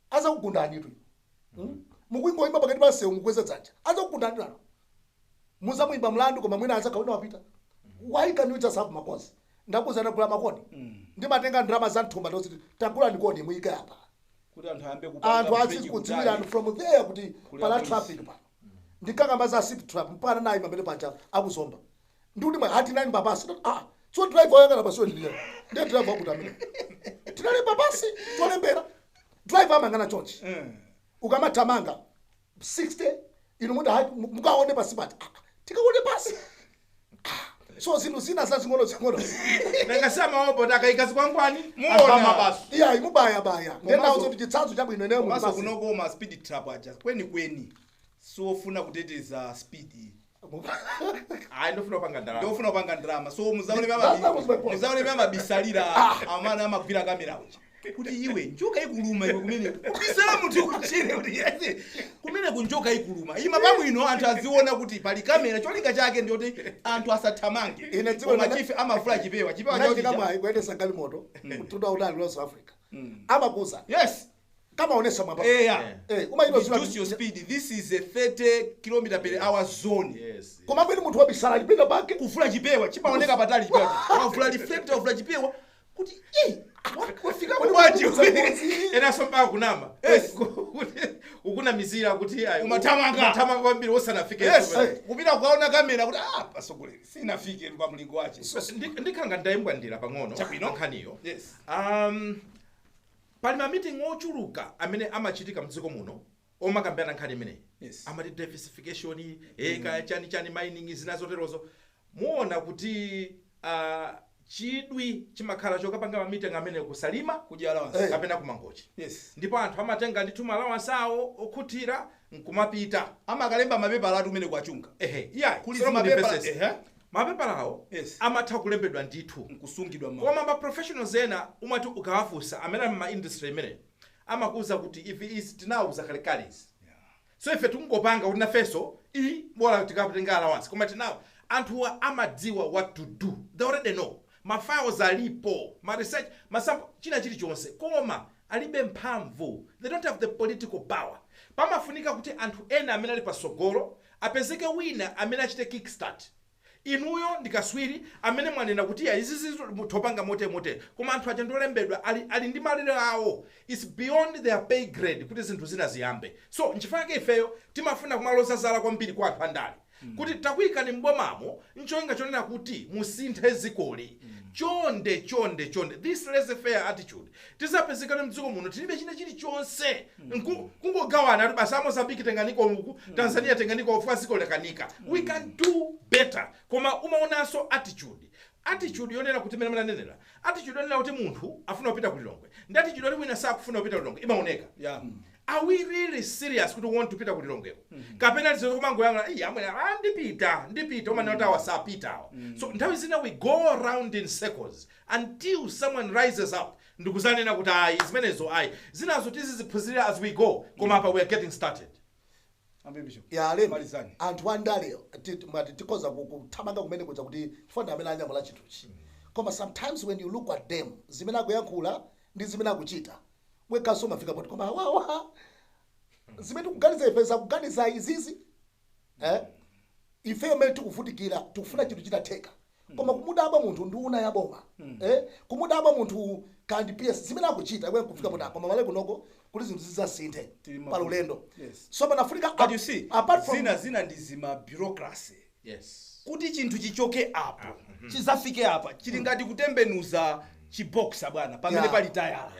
Azakugundani tu. Mukungoyima pakati pa sewu, mukweze dzanja, azakugundani nalo, muzamuyimba mlandu, koma mwina azakhaona wapita. Why can you just have makozi? Ndakuza ndagula makoni, ndimatenga ndalama za mthumba ndoziti tagula ndikoni, muyike apa. Kuti anthu ayambe kupanga Anthu break azikudziwira kutali. anthu from there kuti Kuli pala apolisi. traffic pano. Ndikakamba za speed trap, mpana nayi pamene paja akuzomba, ndikuti mwe ati nali papasi. Ah, so driver wayang'ana pasiwe ndiliya, ndiye driver wakuti amene tinali papasi tolembera, driver amayang'ana chonchi. Ukamathamanga 60, inu muti hayi, mukaone pasi pati. Ah, tikaone pasi. Ah, so zinthu zina zazing'ono zing'ono. Nanga samaopo takayika zikwangwani. Muona. Mabaso. Iya, imubayabaya. Ndendawo zoti chitsanzo chabwino ineyo Komanso muli kunoko ma speed trap aja kweni siofuna kuteteza speed. Ayi, ndofuna kupanga ndalama. Ndofuna kupanga drama, so muzaone. That was my point. Muzaone amabisalira amana amagwira kamera uja kuti iwe njoka ikuluma, iwe kumene kubisala munthu kuchire kuti yes, kumene kunjoka ikuluma, ima pabwino anthu aziona kuti pali kamera. Cholinga chake ndiyoti anthu asathamange. Ine dziko Koma limene chife amavula chipewa, chipewa nachika chawo. Mwayi kuyendesa galimoto mtunda utali wa South Africa, amakuza kamaonesa mwamba. Eya. Umayino. Reduce your speed, this is a 30 km per hour zone. Koma kwene munthu wabisala alipita pake. Kuvula chipewa chimaoneka patali, chipewa wavula reflector, wavula chipewa kuti eh wafika bwanji? Enanso mpaka kunama. Yes. Kuti ukunamizira kuti ayi, Umathamanga. umathamanga kwambiri wosanafike. Yes, kupita kukaona kamera kuti ah, pasogolere sinafike pa mlingo wache. Ndikhanga ndayimbwandira pang'ono Chabwino. nkhaniyo. Yes. Pali ma meeting ochuluka amene amachitika mdziko muno omakambirana nkhani imeneyi. Amati diversification, kaya chani chani, mining, zina zoterozo. Muona kuti chidwi chimakhala chokapanga ma meeting amene kusalima Kudya allowance. Kapena kumangochi. Ndipo anthu amatenga ndithu ma allowance awo okhutira nkumapita. Amakalemba mapepala atu umene kwachunga. Ehe, iya. Kuli Tsono zimapepala- mundimvetsetse. Ehe. Mapepala awo amatha kulembedwa ndithu, nkusungidwa ma koma ma professionals ena umati ukawafunsa amene ali ma industry imene, amakuwuza kuti ife izi tinawuza kalekale izi, so ife tikungopanga kuti nafenso i bola tikatenga allowance, koma tinawo anthuwa amadziwa what to do. They already know, ma files alipo, ma research, ma sample, china chilichonse, koma alibe mphamvu. They don't have the political power. Pamafunika kuti anthu ena amene ali pasogolo apezeke, wina amene achite kickstart. Inuyo ndikaswiri amene mwanena kuti ya izi zithopanga mote mote, koma anthu aja ndolembedwa, ali ndi malire awo. It's beyond their pay grade kuti zinthu zina ziyambe. So nchifukwa chake ifeyo timafuna kumaloza zala kwambiri kwa anthu andale. Kuti takuyikani mbomamo ncholinga chonena kuti musinthe zikoli. Chonde, chonde, chonde, this laissez-faire attitude, tisapezekane mdziko muno tilibe china chilichonse. Kungogawana kuti basi, Mozambique tenganiko uku, Tanzania tenganiko uku, ziko lakanika. We can do better, koma umaonanso attitude yonena kuti mene mananenera, attitude yonena kuti munthu afuna kupita ku Lilongwe ndi attitude yoti wina sakufuna kupita ku Lilongwe imaoneka. Are we really serious kuti we want kupita ku Lilongweko, kapena tizo kumangoyang'ana, "Iya, amwene, ah, ndipita, ndipita," umanena kuti awa sapita awa? So nthawi zina we go round in circles until someone rises up ndikuzanena kuti ayi, zimenezo ayi, zinazo tiziziphunzirira as we go, koma apa we are getting started. Ambe Bishop. Ya, alemi. Malizani. Anthu andale mwati tikhoza kuthamanga kumene kuja kuti chifukwa amene anyamula chinthuchi, koma sometimes when you look at them, zimene akuyankhula ndi zimene akuchita, wekhanso umafika poti koma awawa zimene tikuganiza ife zakuganiza izizi, eh? Ifeyo mmene tikuvutikira, tikufuna chinthu chitatheka, koma kumudabwa munthu nduna ya boma, eh? Kumudabwa munthu kandi PS, zimene akuchita iwe kufika poti koma male kunoko kuti zinthu zizasinthe Tili pa ulendo. So panafunika But you see, apart from zina ndi zima bureaucracy kuti chinthu chichoke apo chizafike apa chili ngati kutembenuza chiboksa, bwana, pamene pali tayala,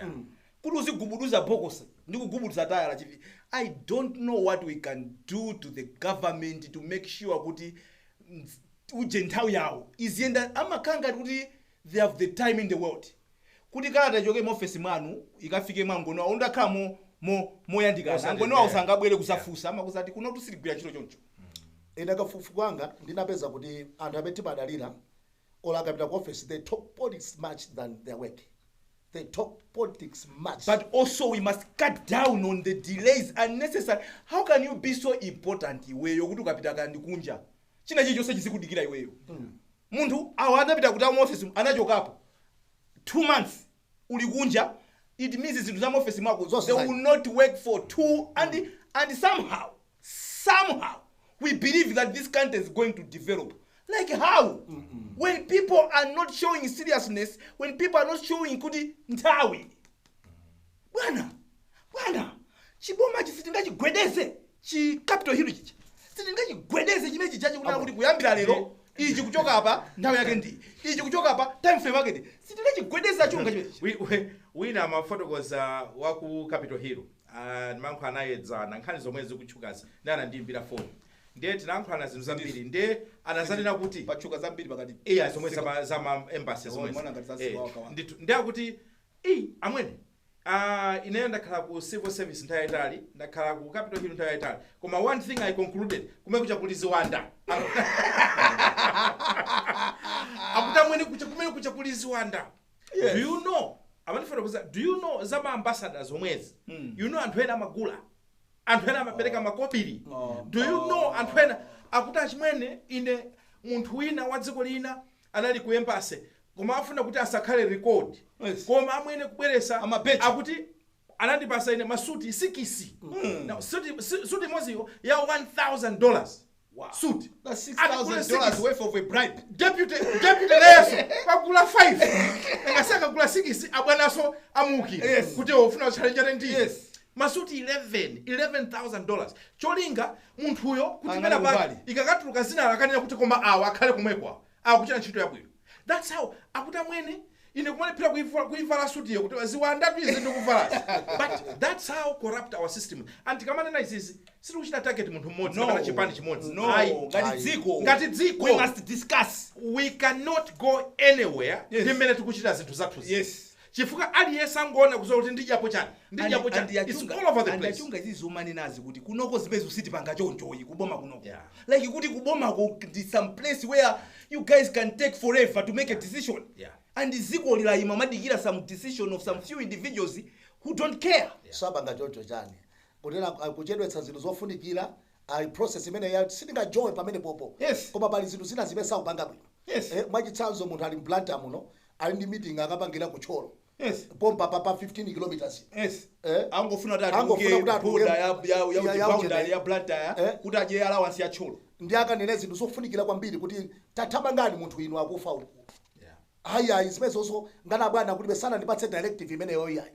kuti uzigubuduza bokosi ndi kugubuduza tayala chivi. I don't know what we can do to the government to make sure kuti uje nthawi yawo iziyenda. Amakhala ngati kuti they have the time in the world kuti kalata ichoke muofesi mwanu ikafike mwangono undakhala moyandikana. Mosatendera. Angono awo sangabwere kusafusa, amakuzati kuno tusiligwira ntchito choncho. Ine kafukufuku wanga ndinapeza kuti anthu amene timadalira olo akapita ku office, they talk politics much than their work. They talk politics much. But also we must cut down on the delays unnecessary. How can you be so important iweyo kuti ukapita kandi kunja china chilichonse chizikudikira iweyo? Munthu awo anapita kuti amu office anachokapo 2 months, uli kunja, it means zinthu za mu office mwako Zonse they zayi. Will not work for two and somehow we believe that this country is going to develop. Like how, when people are not showing seriousness, when people are not showing kuti nthawi, bwana, bwana, chiboma sitingachigwedeze, chi Capitol Hill chicha sitingachigwedeze chimene chichachi kunena kuti kuyambira lero ichi kuchoka apa nthawi yake ndi ichi, kuchoka apa time frame yake ndi, sitingachigwedeza chunga chimenechi. Wina amafotokoza waku Capitol Hill, ndimayankhula anayedzana nkhani zomwe zikutchukazi, ndi anandiyimbira foni, ndiye tinayankhulana zinthu zambiri, ndiye anazanena kuti Patchuka zambiri pakati. Iya, zomwe zama embassy zomwe. Mwana ngati zasiwa waka. Ndiye akuti i amwene, ineyo ndakhala ku civil service nthawi yayitali, ndakhala ku Capitol Hill nthawi yayitali, koma one thing I concluded, kumene kucha kuli ziwanda. Akuti amwene, kucha kumene kucha kuli ziwanda. Do you know, amanifotokoza, do you know za ma ambassadors omwezi, you know anthu ena amagula, anthu ena amapereka makobiri? Do you know anthu ena akuti achimwene, ine munthu wina wa dziko lina anali ku embassy, koma afuna kuti asakhale record, koma amwene kubweresa Amabecha. akuti anandipasa ine masuti 6. Now, suti imodziyo ya $1000. Suit. That's Akugula $6,000 six. Worth of a bribe. Deputy leso kwagula 5, engasakagula 6, abwanaso amukira kuti ufuna uchallenge ndi masuti 11 $11,000, cholinga munthuyo kuti Angale pena pake kumbali. Ikakatuluka zina akanena kuti koma awa akhale kumwekwa, akuchita ntchito yabwino. That's how akuti amwene, ine kumalephera kuivala sutiyo kuti ziwandatu izi ndikuvalasi. But that's how corrupt our system. And tikamanena izizi, sitikuchita target munthu mmodzi No. kapena chipani chimodzi. No. Ayi. Ngati Ayi. dziko. Ngati dziko. We must discuss. We cannot go anywhere ndi mmene tikuchita zinthu zathuzi, chifukwa aliyense angoona kuzowa kuti ndidyapo chani, ndidyapo chani. It's all over the place. Andachunga izi zomanenazi kuti kunoko zimene usitipanga chonchoyi kuboma kunoko, like kuti kubomako ndi some place where you guys can take forever to make a decision, and dziko lilayima madikira some decision of some few individuals who don't care. Sapanga choncho chani kunena kuchedwetsa zinthu zofunikira ayi, process imene ya sitingajowe pamene popo. Koma pali zinthu zina zimene sakupanga bwino. Mwachitsanzo, munthu ali mBlantyre muno, ali ndi meeting, akapangira kutcholo pompa pa 15 kilometers. Angofuna kuti Angofuna kuti atuluke atuluke border ya ya boundary ujene. ya Blantyre kuti adye allowance ya Tcholo. Ndi akanene zinthu zofunikira kwambiri kuti tathamangani, munthu inu akufa uku. Ayi, ayi, zimene zonso ngana bwana kuti besana ndipatse directive imeneyo, iyayi.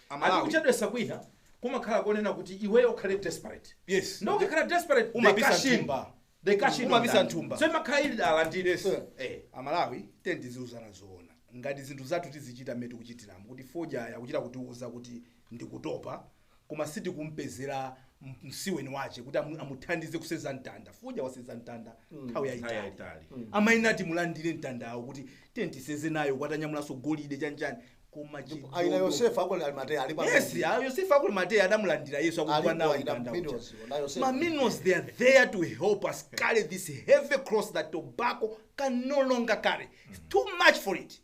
Ati kuchedwetsa kwina kumakhala konena kuti iweyo ukhale desperate. Ndo ukakhala desperate, Umabisa they cash in. mthumba. They cash in on Umabisa that. nthumba. So imakhala ili dala ndi Yes. eh. Amalawi, tendiziuzana zoona, ngati zinthu zathu tizichita mmene tikuchitiramo, kuti fodya yakuchita kutiuza kuti ndikutopa, koma sitikumpezera msiweni wache kuti amuthandize kuseza mtanda. Fodya waseza mtanda nthawi Nthawi yayitali. yayitali. Amayenera timulandire mtandawo kuti tentiseze nayo, kwatanyamulanso golide chanchani, koma Aina chidodo. Yosefa ako Arimateya ali pa Yes, Yosefa aku Arimateya adamulandira Yesu akugwa Alipo nawo aina mtanda uja. minerals, na Yosefa. Ma minerals, they are there to help us carry this heavy cross that tobacco can no longer carry. It's too much for it.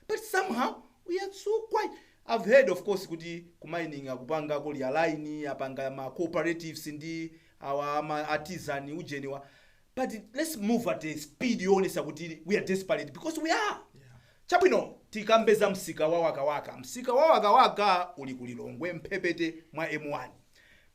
But somehow we are so quiet. I've heard, of course, kuti ku mining akupanga kuli align, apanga ma cooperatives ndi our ma artisan ujeniwa, but let's move at a speed yoonesa kuti we are desperate, because we are. Chabwino, tikambeza msika wa Wakawaka. Msika wa Wakawaka uli kulilongwe, mphepete mwa M1.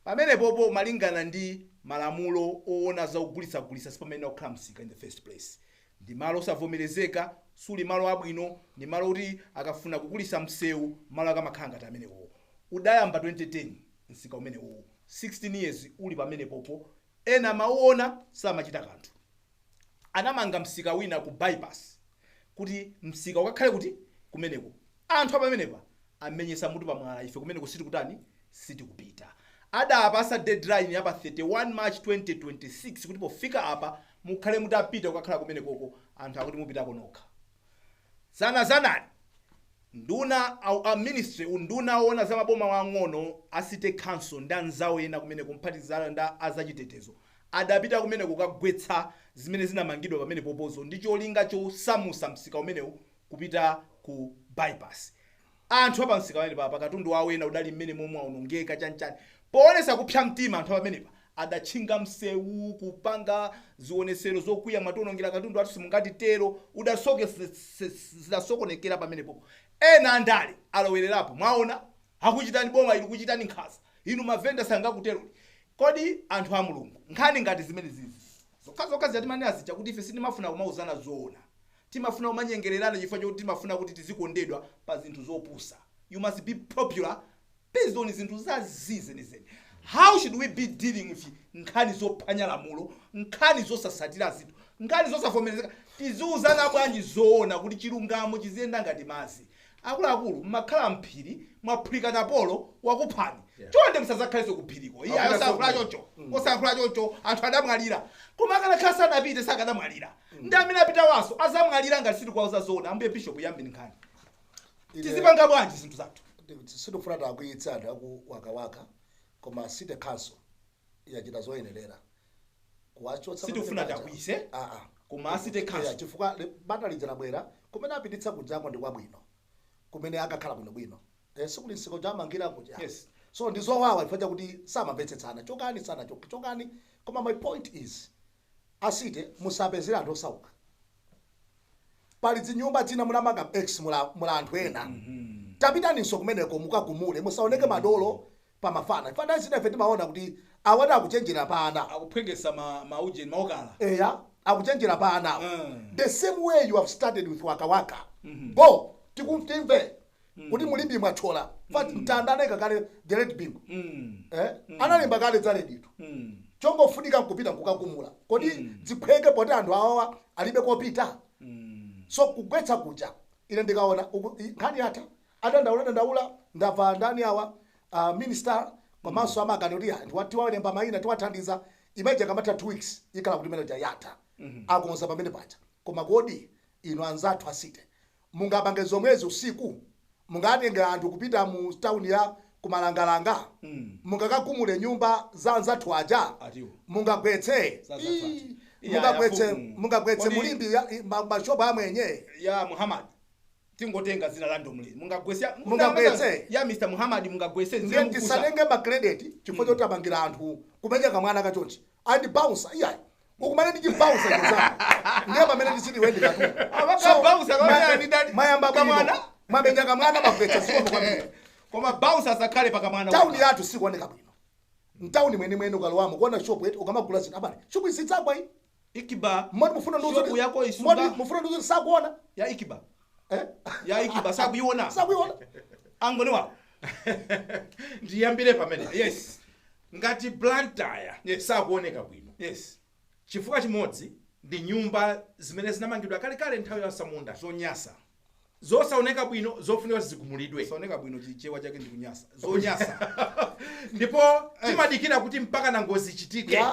Pamenepopo, malingana ndi malamulo oona za kugulitsagulitsa, sipamene kukhala msika in the first place. Ndi malo osavomerezeka, suli malo abwino. Ndi malo kuti akafuna kukulisa msewu, malo akamakhala ngati amenewo. Udayamba 2010 msika umenewo, 16 years uli pamenepopo. Ena mauona, samachita kanthu. Anamanga msika wina ku Bypass kuti msika ukakhale kuti kumeneko. Anthu apamenepa amenyesa mutu pamwala: ife kumeneko sitikutani, sitikupita. Adapasa deadline yapa 31 March 2026 kuti pofika apa mukhale mutapita kukakhala kumenekoko. Anthu akuti mupitako nokha. Zanazanani nduna au a ministry, unduna owona za maboma wang'ono, a city council ndi anzawo ena kumeneko, mphatizana ndi azachitetezo, adapita kumeneko kukagwetsa zimene zinamangidwa pamene popozo ndi cholinga chosamusa msika umenewu kupita ku Bypass. Anthu apa msika pamene papa, katundu wawo ena udali mmene momwe aonongeka chanchani. Poonesa kupsa mtima, anthu pamenepa adatchinga msewu kupanga zionesero zokwiya: mwationongera katundu athu, simungatitero. Udasoke zidasokonekera pamenepo. Ena andale alowererapo: mwaona akuchitani, boma ili kuchitani nkhanza inu, mavenda sangakuteroli. Kodi anthu a Mulungu, nkhani ngati zimene zizi zokhazokha ziyatimanena zija kuti ife sitimafuna kumauzana zoona, timafuna kumanyengererana chifukwa chokuti timafuna kuti tizikondedwa pa zinthu zopusa? You must be popular based on zinthu zazizenizeni. How should we be dealing with nkhani zophwanya lamulo, nkhani zosasatira zinthu, nkhani zosavomerezeka? Tiziuzana bwanji zoona kuti chilungamo chiziyenda ngati madzi? Akuluakulu, mmakhala mphiri, mwaphulika polo wakuphani. Chonde musazakhalenso kuphiriko. Iye Akuna osayankhula choncho, osayankhula choncho. Anthu adamwalira, koma akanakhala sanapite sakanamwalira. Ndi amene apita waso azamwalira ngati sitikuwauza zoona. Ambuye Bishop, yambini nkhani. Tizipanga bwanji zinthu zathu? Sindikufuna takwiyitsa anthu aku Wakawaka, koma city council yachita zoyenerera kuwachotsa Sitikufuna pamene paja. takwiyise, Ah, ah. koma a city council. Yeah, chifukwa bata lija labwera kumene apititsa kujako ndi kwabwino, kumene akakhala bwinobwino. Sikuli msika chamangira kuja. So ndizowawa chifukwa chakuti samamvetsetsana, chokani sana chokani. Koma my point is, a city, musapezere anthu osauka. Pali zinyumba zina munamanga x mula anthu ena, tapitaninso kumeneko mukagumule, musaoneke madolo pamafana. Chifukwa zina ife timaona kuti awati akuchenjera pa ana. Akuphwekesa ma maujeni maokala. Eya, akuchenjera pa ana. The same way you have started with Wakawaka, go tikumtimve kuti mulimbi mwachola fa mtanda anayika kale the red Bingu. Analemba kale za redito. Chongofunika nkupita nkukagumula. Kodi ziphweke poti anthu awawa alibe kopita? So kugwetsa kuja, ine ndikaona nkhani yatha. Adandaula dandaula, ndamva ndani awa, minister komanso amakani kuti anthu tiwalemba mayina, tiwathandiza. Imeja kamatha 2 weeks ikhala kuti manager yatha, akonza pamene paja. Koma kodi inu anzathu a city mungapange zomwezi usiku? Mungatenge anthu kupita mu town ya kumalangalanga, mungakagumule nyumba za anzathu aja? Atiwo. Mungagwetse Za anzathu aja. Ii, mungagwetse Ya, fumu. mungagwetse Kodi mulimbi mashopu amwenye? Ya Muhammad, tingotenga zina randomly, mungagwese? Mungagwetse. Ya Mr Muhammad, mungagwese? Ndiye tisatenge ma credit chifukwa choti apangira anthu kumenya kamwana kachonchi and bouncer. Iyayi, ukumane ndi chibouncer chozako, ndiye pamene tisiti wendi katu. Abaka bouncer kamwana ndi ndani? Mayamba bwino. Kamwana? Mwamenya kamwana, magwetsa, zikomo kwambiri. Koma bouncer asakhale pakamwana. Tawuni yathu sikuoneka bwino. Mtawuni mwenimweni ukalowamo kuona shopu yetu, ukamagula zinthu, abale, shopu isidzagwa iyi. Ikiba. Moti mufuna Shopu yako isunga. moti mufuna ndiuze sakuona? Ya Ikiba. Eh? Ya Ikiba sakuiona. Sakuiona. Angoni wawo. Ndiyambire pamene. Yes. Ngati Blantyre Yes. sakuoneka bwino, Yes. Chifukwa chimodzi ndi nyumba zimene zinamangidwa kalekale nthawi ya samunda, Zonyasa. Zosaoneka bwino, zofunika zigumulidwe. Zosaoneka bwino, chichewa chake ndi kunyasa, zonyasa. Ndipo timadikira kuti mpaka na ngozi ichitike,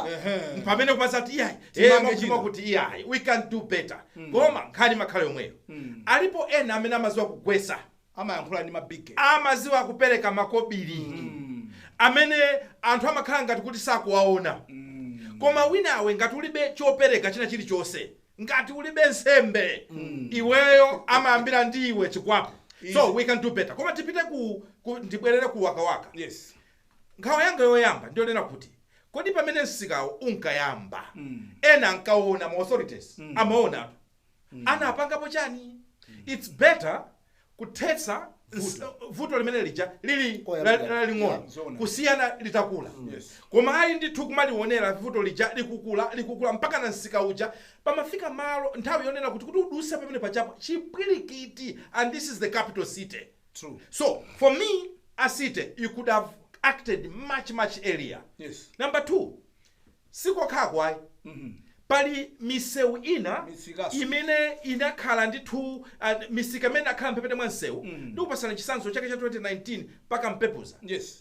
pamene kumazati iyayi, Timange makuma china. kuti iyayi, we can do better, koma nkhani makhala yomweyo. Alipo ena amene amaziwa kugwesa, Amayankhula ndi mabige. Amaziwa kupereka makobiri, amene anthu amakhala ngati kuti sakuwaona. Koma winawe ngati ulibe chopereka china chilichonse, ngati ulibe nsembe, iweyo amayambira ndi iwe chikwapo. So we can do better, koma tipite ku ndibwerere ku Wakawaka. Nkhawa yanga yoyamba ndiyonena kuti kodi pamene msikawo unkayamba, ena ankaona, ma authorities amaona, anapangapo chani? It's better kuthetsa vuto limene lija lili Koyambira. laling'ono Zona. kusiyana litakula. Koma ali ndithu kumalionera vuto lija likukula, likukula, mpaka na msika uja pamafika malo nthawi yonena kuti uduse pamene pachapo chipwirikiti, and this is the capital city. True. So for me, a city, you could have acted much, much earlier. Number two, sikokhako ayi, pali misewu ina Misikaso. imene inakhala ndithu, misika imene inakhala mphepete mwa msewu. Ndikupasana chitsanzo chake cha 2019 paka Mpepuza,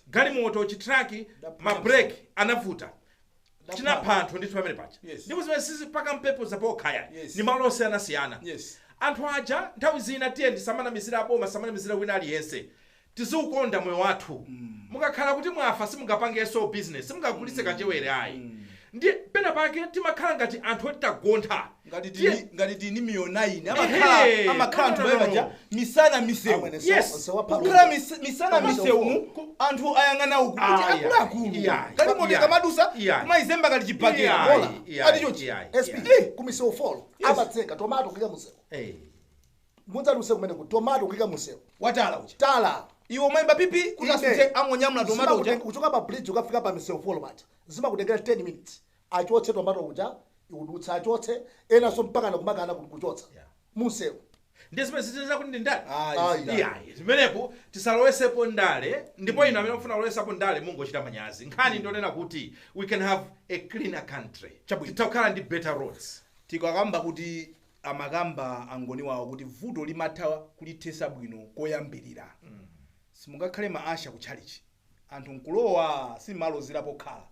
galimoto chitraki, mabreki anavuta, chinapha anthu ndithu pamene paja. Ndipo zimene sizi paka Mpepuza pokhaya, ni malo osiyanasiyana. Anthu aja nthawi zina, tiye ndisamanamizira aboma, samanamizira wina aliyense, tiziukonda moyo wathu. Mukakhala kuti mwafa, simungapangenso business, simungagulitse kachewere ayi. Ndi pena pake timakhala ngati anthu oti tagontha. Ngati tini miyo 9 Ehe. amakhala, amakhala No, anthu no, no, pamene no. paja misana misewu. Amwene, Kukhala misana misewumu, anthu ayang'ana uku kuti akuluakulu, galimoto ikamadusa kumayizemba kali chibakera bola ati chochi. SP, kumisewu folo amatsenga tomato kuika musewu. Mudzaduse kumene ku tomato kuika musewu. Watala uja. Tala. Iwe umayimba pipi kuti asuthe, angonyamula tomato uja. Kuchoka pa bridge ukafika pa misewu folo paja zimakutengera 10 minutes. Achotse tomato uja, ikudutsa, achotse enanso mpaka nakumakana kuti kuchotsa munsewu. Ndi zimene zitiza kuti ndi ndale. Ayi. Iyayi, zimenepo tisalowesepo ndale. Ndipo ino amene mufuna kulowesapo ndale, mungochita manyazi. Nkhani ndionena kuti we can have a cleaner country. Chabwino. Titakhala ndi better roads. Tikakamba kuti amakamba angoni wawo kuti vuto limatha kulithesa bwino koyambirira. Simungakhale ma usher kutchalichi, anthu nkulowa simalozera pokhala,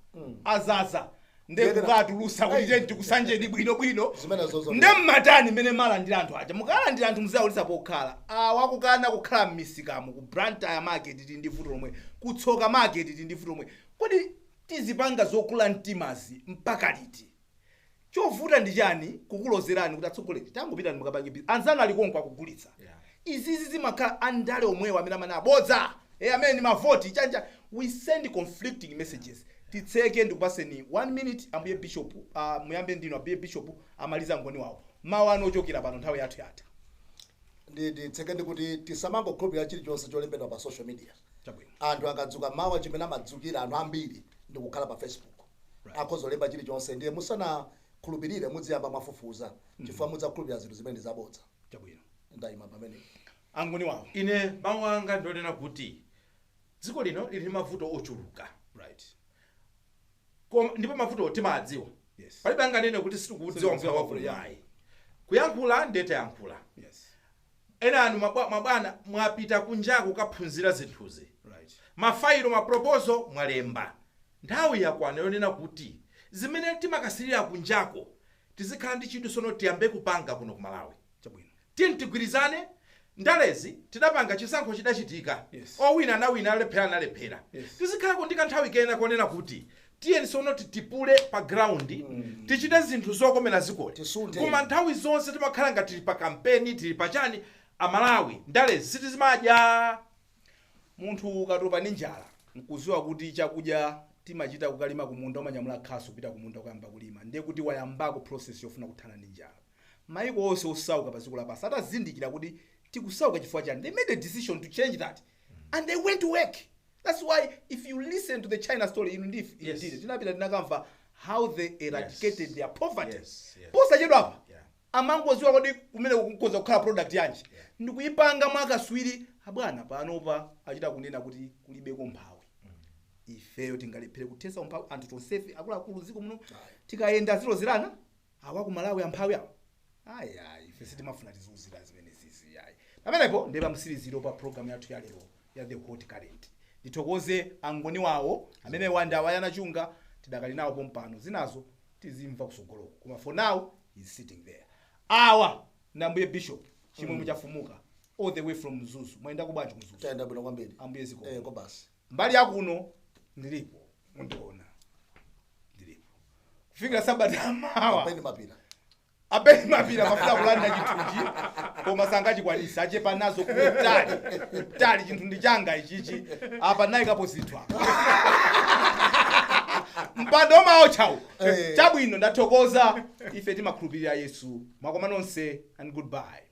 azaza, nde kukatulusa kuti Hey. tenti tikusanjeni bwinobwino. Zimene zozo. Nde mmatani mmene malandira anthu aja? Mukalandira anthu muzawulisa pokhala. Awakukana kukhala m'misikamo. Ku Blantyre market tili ndi vuto lomwe, kutsoka market tili ndi vuto lomwe. Kodi tizipanga zokula mtimazi mpaka liti? Chovuta ndi chani kukulozerani kuti atsogoleri tangopitani mukapange business, anzanu ali konko akugulitsa? Izizi zimakhala andale omwewo amene amene abodza, amene ni mavoti chanja. We send conflicting messages. Titseke, ndikupaseni 1 minute, ambuye bishop. Muyambe ndino, ambuye bishop, amaliza ngoni wawo. Mawu anu ochokera pano, nthawi yathu yatha. Nditseke ndikuti tisamangokhulupirira chilichonse cholembedwa pa social media. Chabwino. Anthu akadzuka mawa, chimene amadzukira anthu ambiri ndikukhala pa Facebook. Akhoza kulemba chilichonse, ndiye musanakhulupirire muziyamba mwafufuza, chifukwa mudzakhulupirira zinthu zimene ndi zabodza. Chabwino. Ndayima pamene. Angoni wawo. Ine mawu anga ndionena kuti dziko lino lili ndi mavuto ochuluka. Koma ndipo mavuto timadziwa. Palibe anganene kuti sitikudziwa. Sitikudziwa Mkhawa mavuto, yeah. ayi, kuyankhula ndete yankhula. Ena anu mabwana mwapita kunjaku kukaphunzira zinthuzi, mafailo, maproposal mwalemba. Nthawi yakwana yonena kuti zimene timakasirira kunjako tizikhala ndi chidwi, sono tiyambe kupanga kuno ku Malawi. Chabwino. Tiye tigwirizane. Ndalezi tidapanga, chisankho chidachitika, owina anawina, alephera analephera. Tizikhalako ndi kanthawi kena konena kuti tiyeni sono titipule pa ground, tichite zinthu zokomera zikoli. Tisunthe. Koma nthawi zonse timakhala ngati tili pa kampeni, tili pachani. Amalawi, ndalezi sitizimadya. Munthu ukatopa ndi njala, nkuziwa kuti chakudya timachita kukalima kumunda, umanyamula khasu kupita kumunda kuyamba kulima, ndiye kuti wayambako process yofuna kuthana ndi njala. Maiko onse osauka pa dziko lapansi atazindikira kuti tikusauka chifukwa chani, they made a decision to change that and they went to work. That's why if you listen to the China story, inu ndi ndine tinapita, tinakamva how they eradicated their poverty. Posachedwapa amangoziwa kodi kumene kukoza kukhala product yanji, ndikuyipanga mwakaswiri. Abwana panopa achita kunena kuti kulibeko mphawi. Ifeyo tingalephere kuthetsa umphawi? Anthu tonsefe akuluakulu dziko muno tikayenda zilozerana awa ku Malawi amphawi awa. Ayi, ayi, ife sitimafuna tizuzira zimene zizi, ayi. Pamenepo ndiye pamtsiriziro pa program yathu ya lero ya The Hot Current. Ndithokoze angoni wawo amene wanda awayana chunga, tidakali nawo pompano, zinazo tizimva kusogoloko, koma for now he's sitting there. Awa ndambuye Bishop Chimwemwe Chafumuka, all the way from Mzuzu. Mwayenda kubwanji Mzuzu? Tayenda bwino kwambiri. Ambuye ziko. Eh, ko basi. Mbali yakuno ndilipo, mundiona ndilipo kufikira sabata mawa. Apeni Mapira. Apeni Mapira mafuna kulanda chinthuchi koma sangachikwanisa, achepa nazo kutali kutali. Chinthu ndi changa ichichi, apa nayikapo zinthu apa, mpando umaotchawu. Eh. Chabwino, ndathokoza. Ife timakhulupirira Yesu. Mwakoma nonse and goodbye.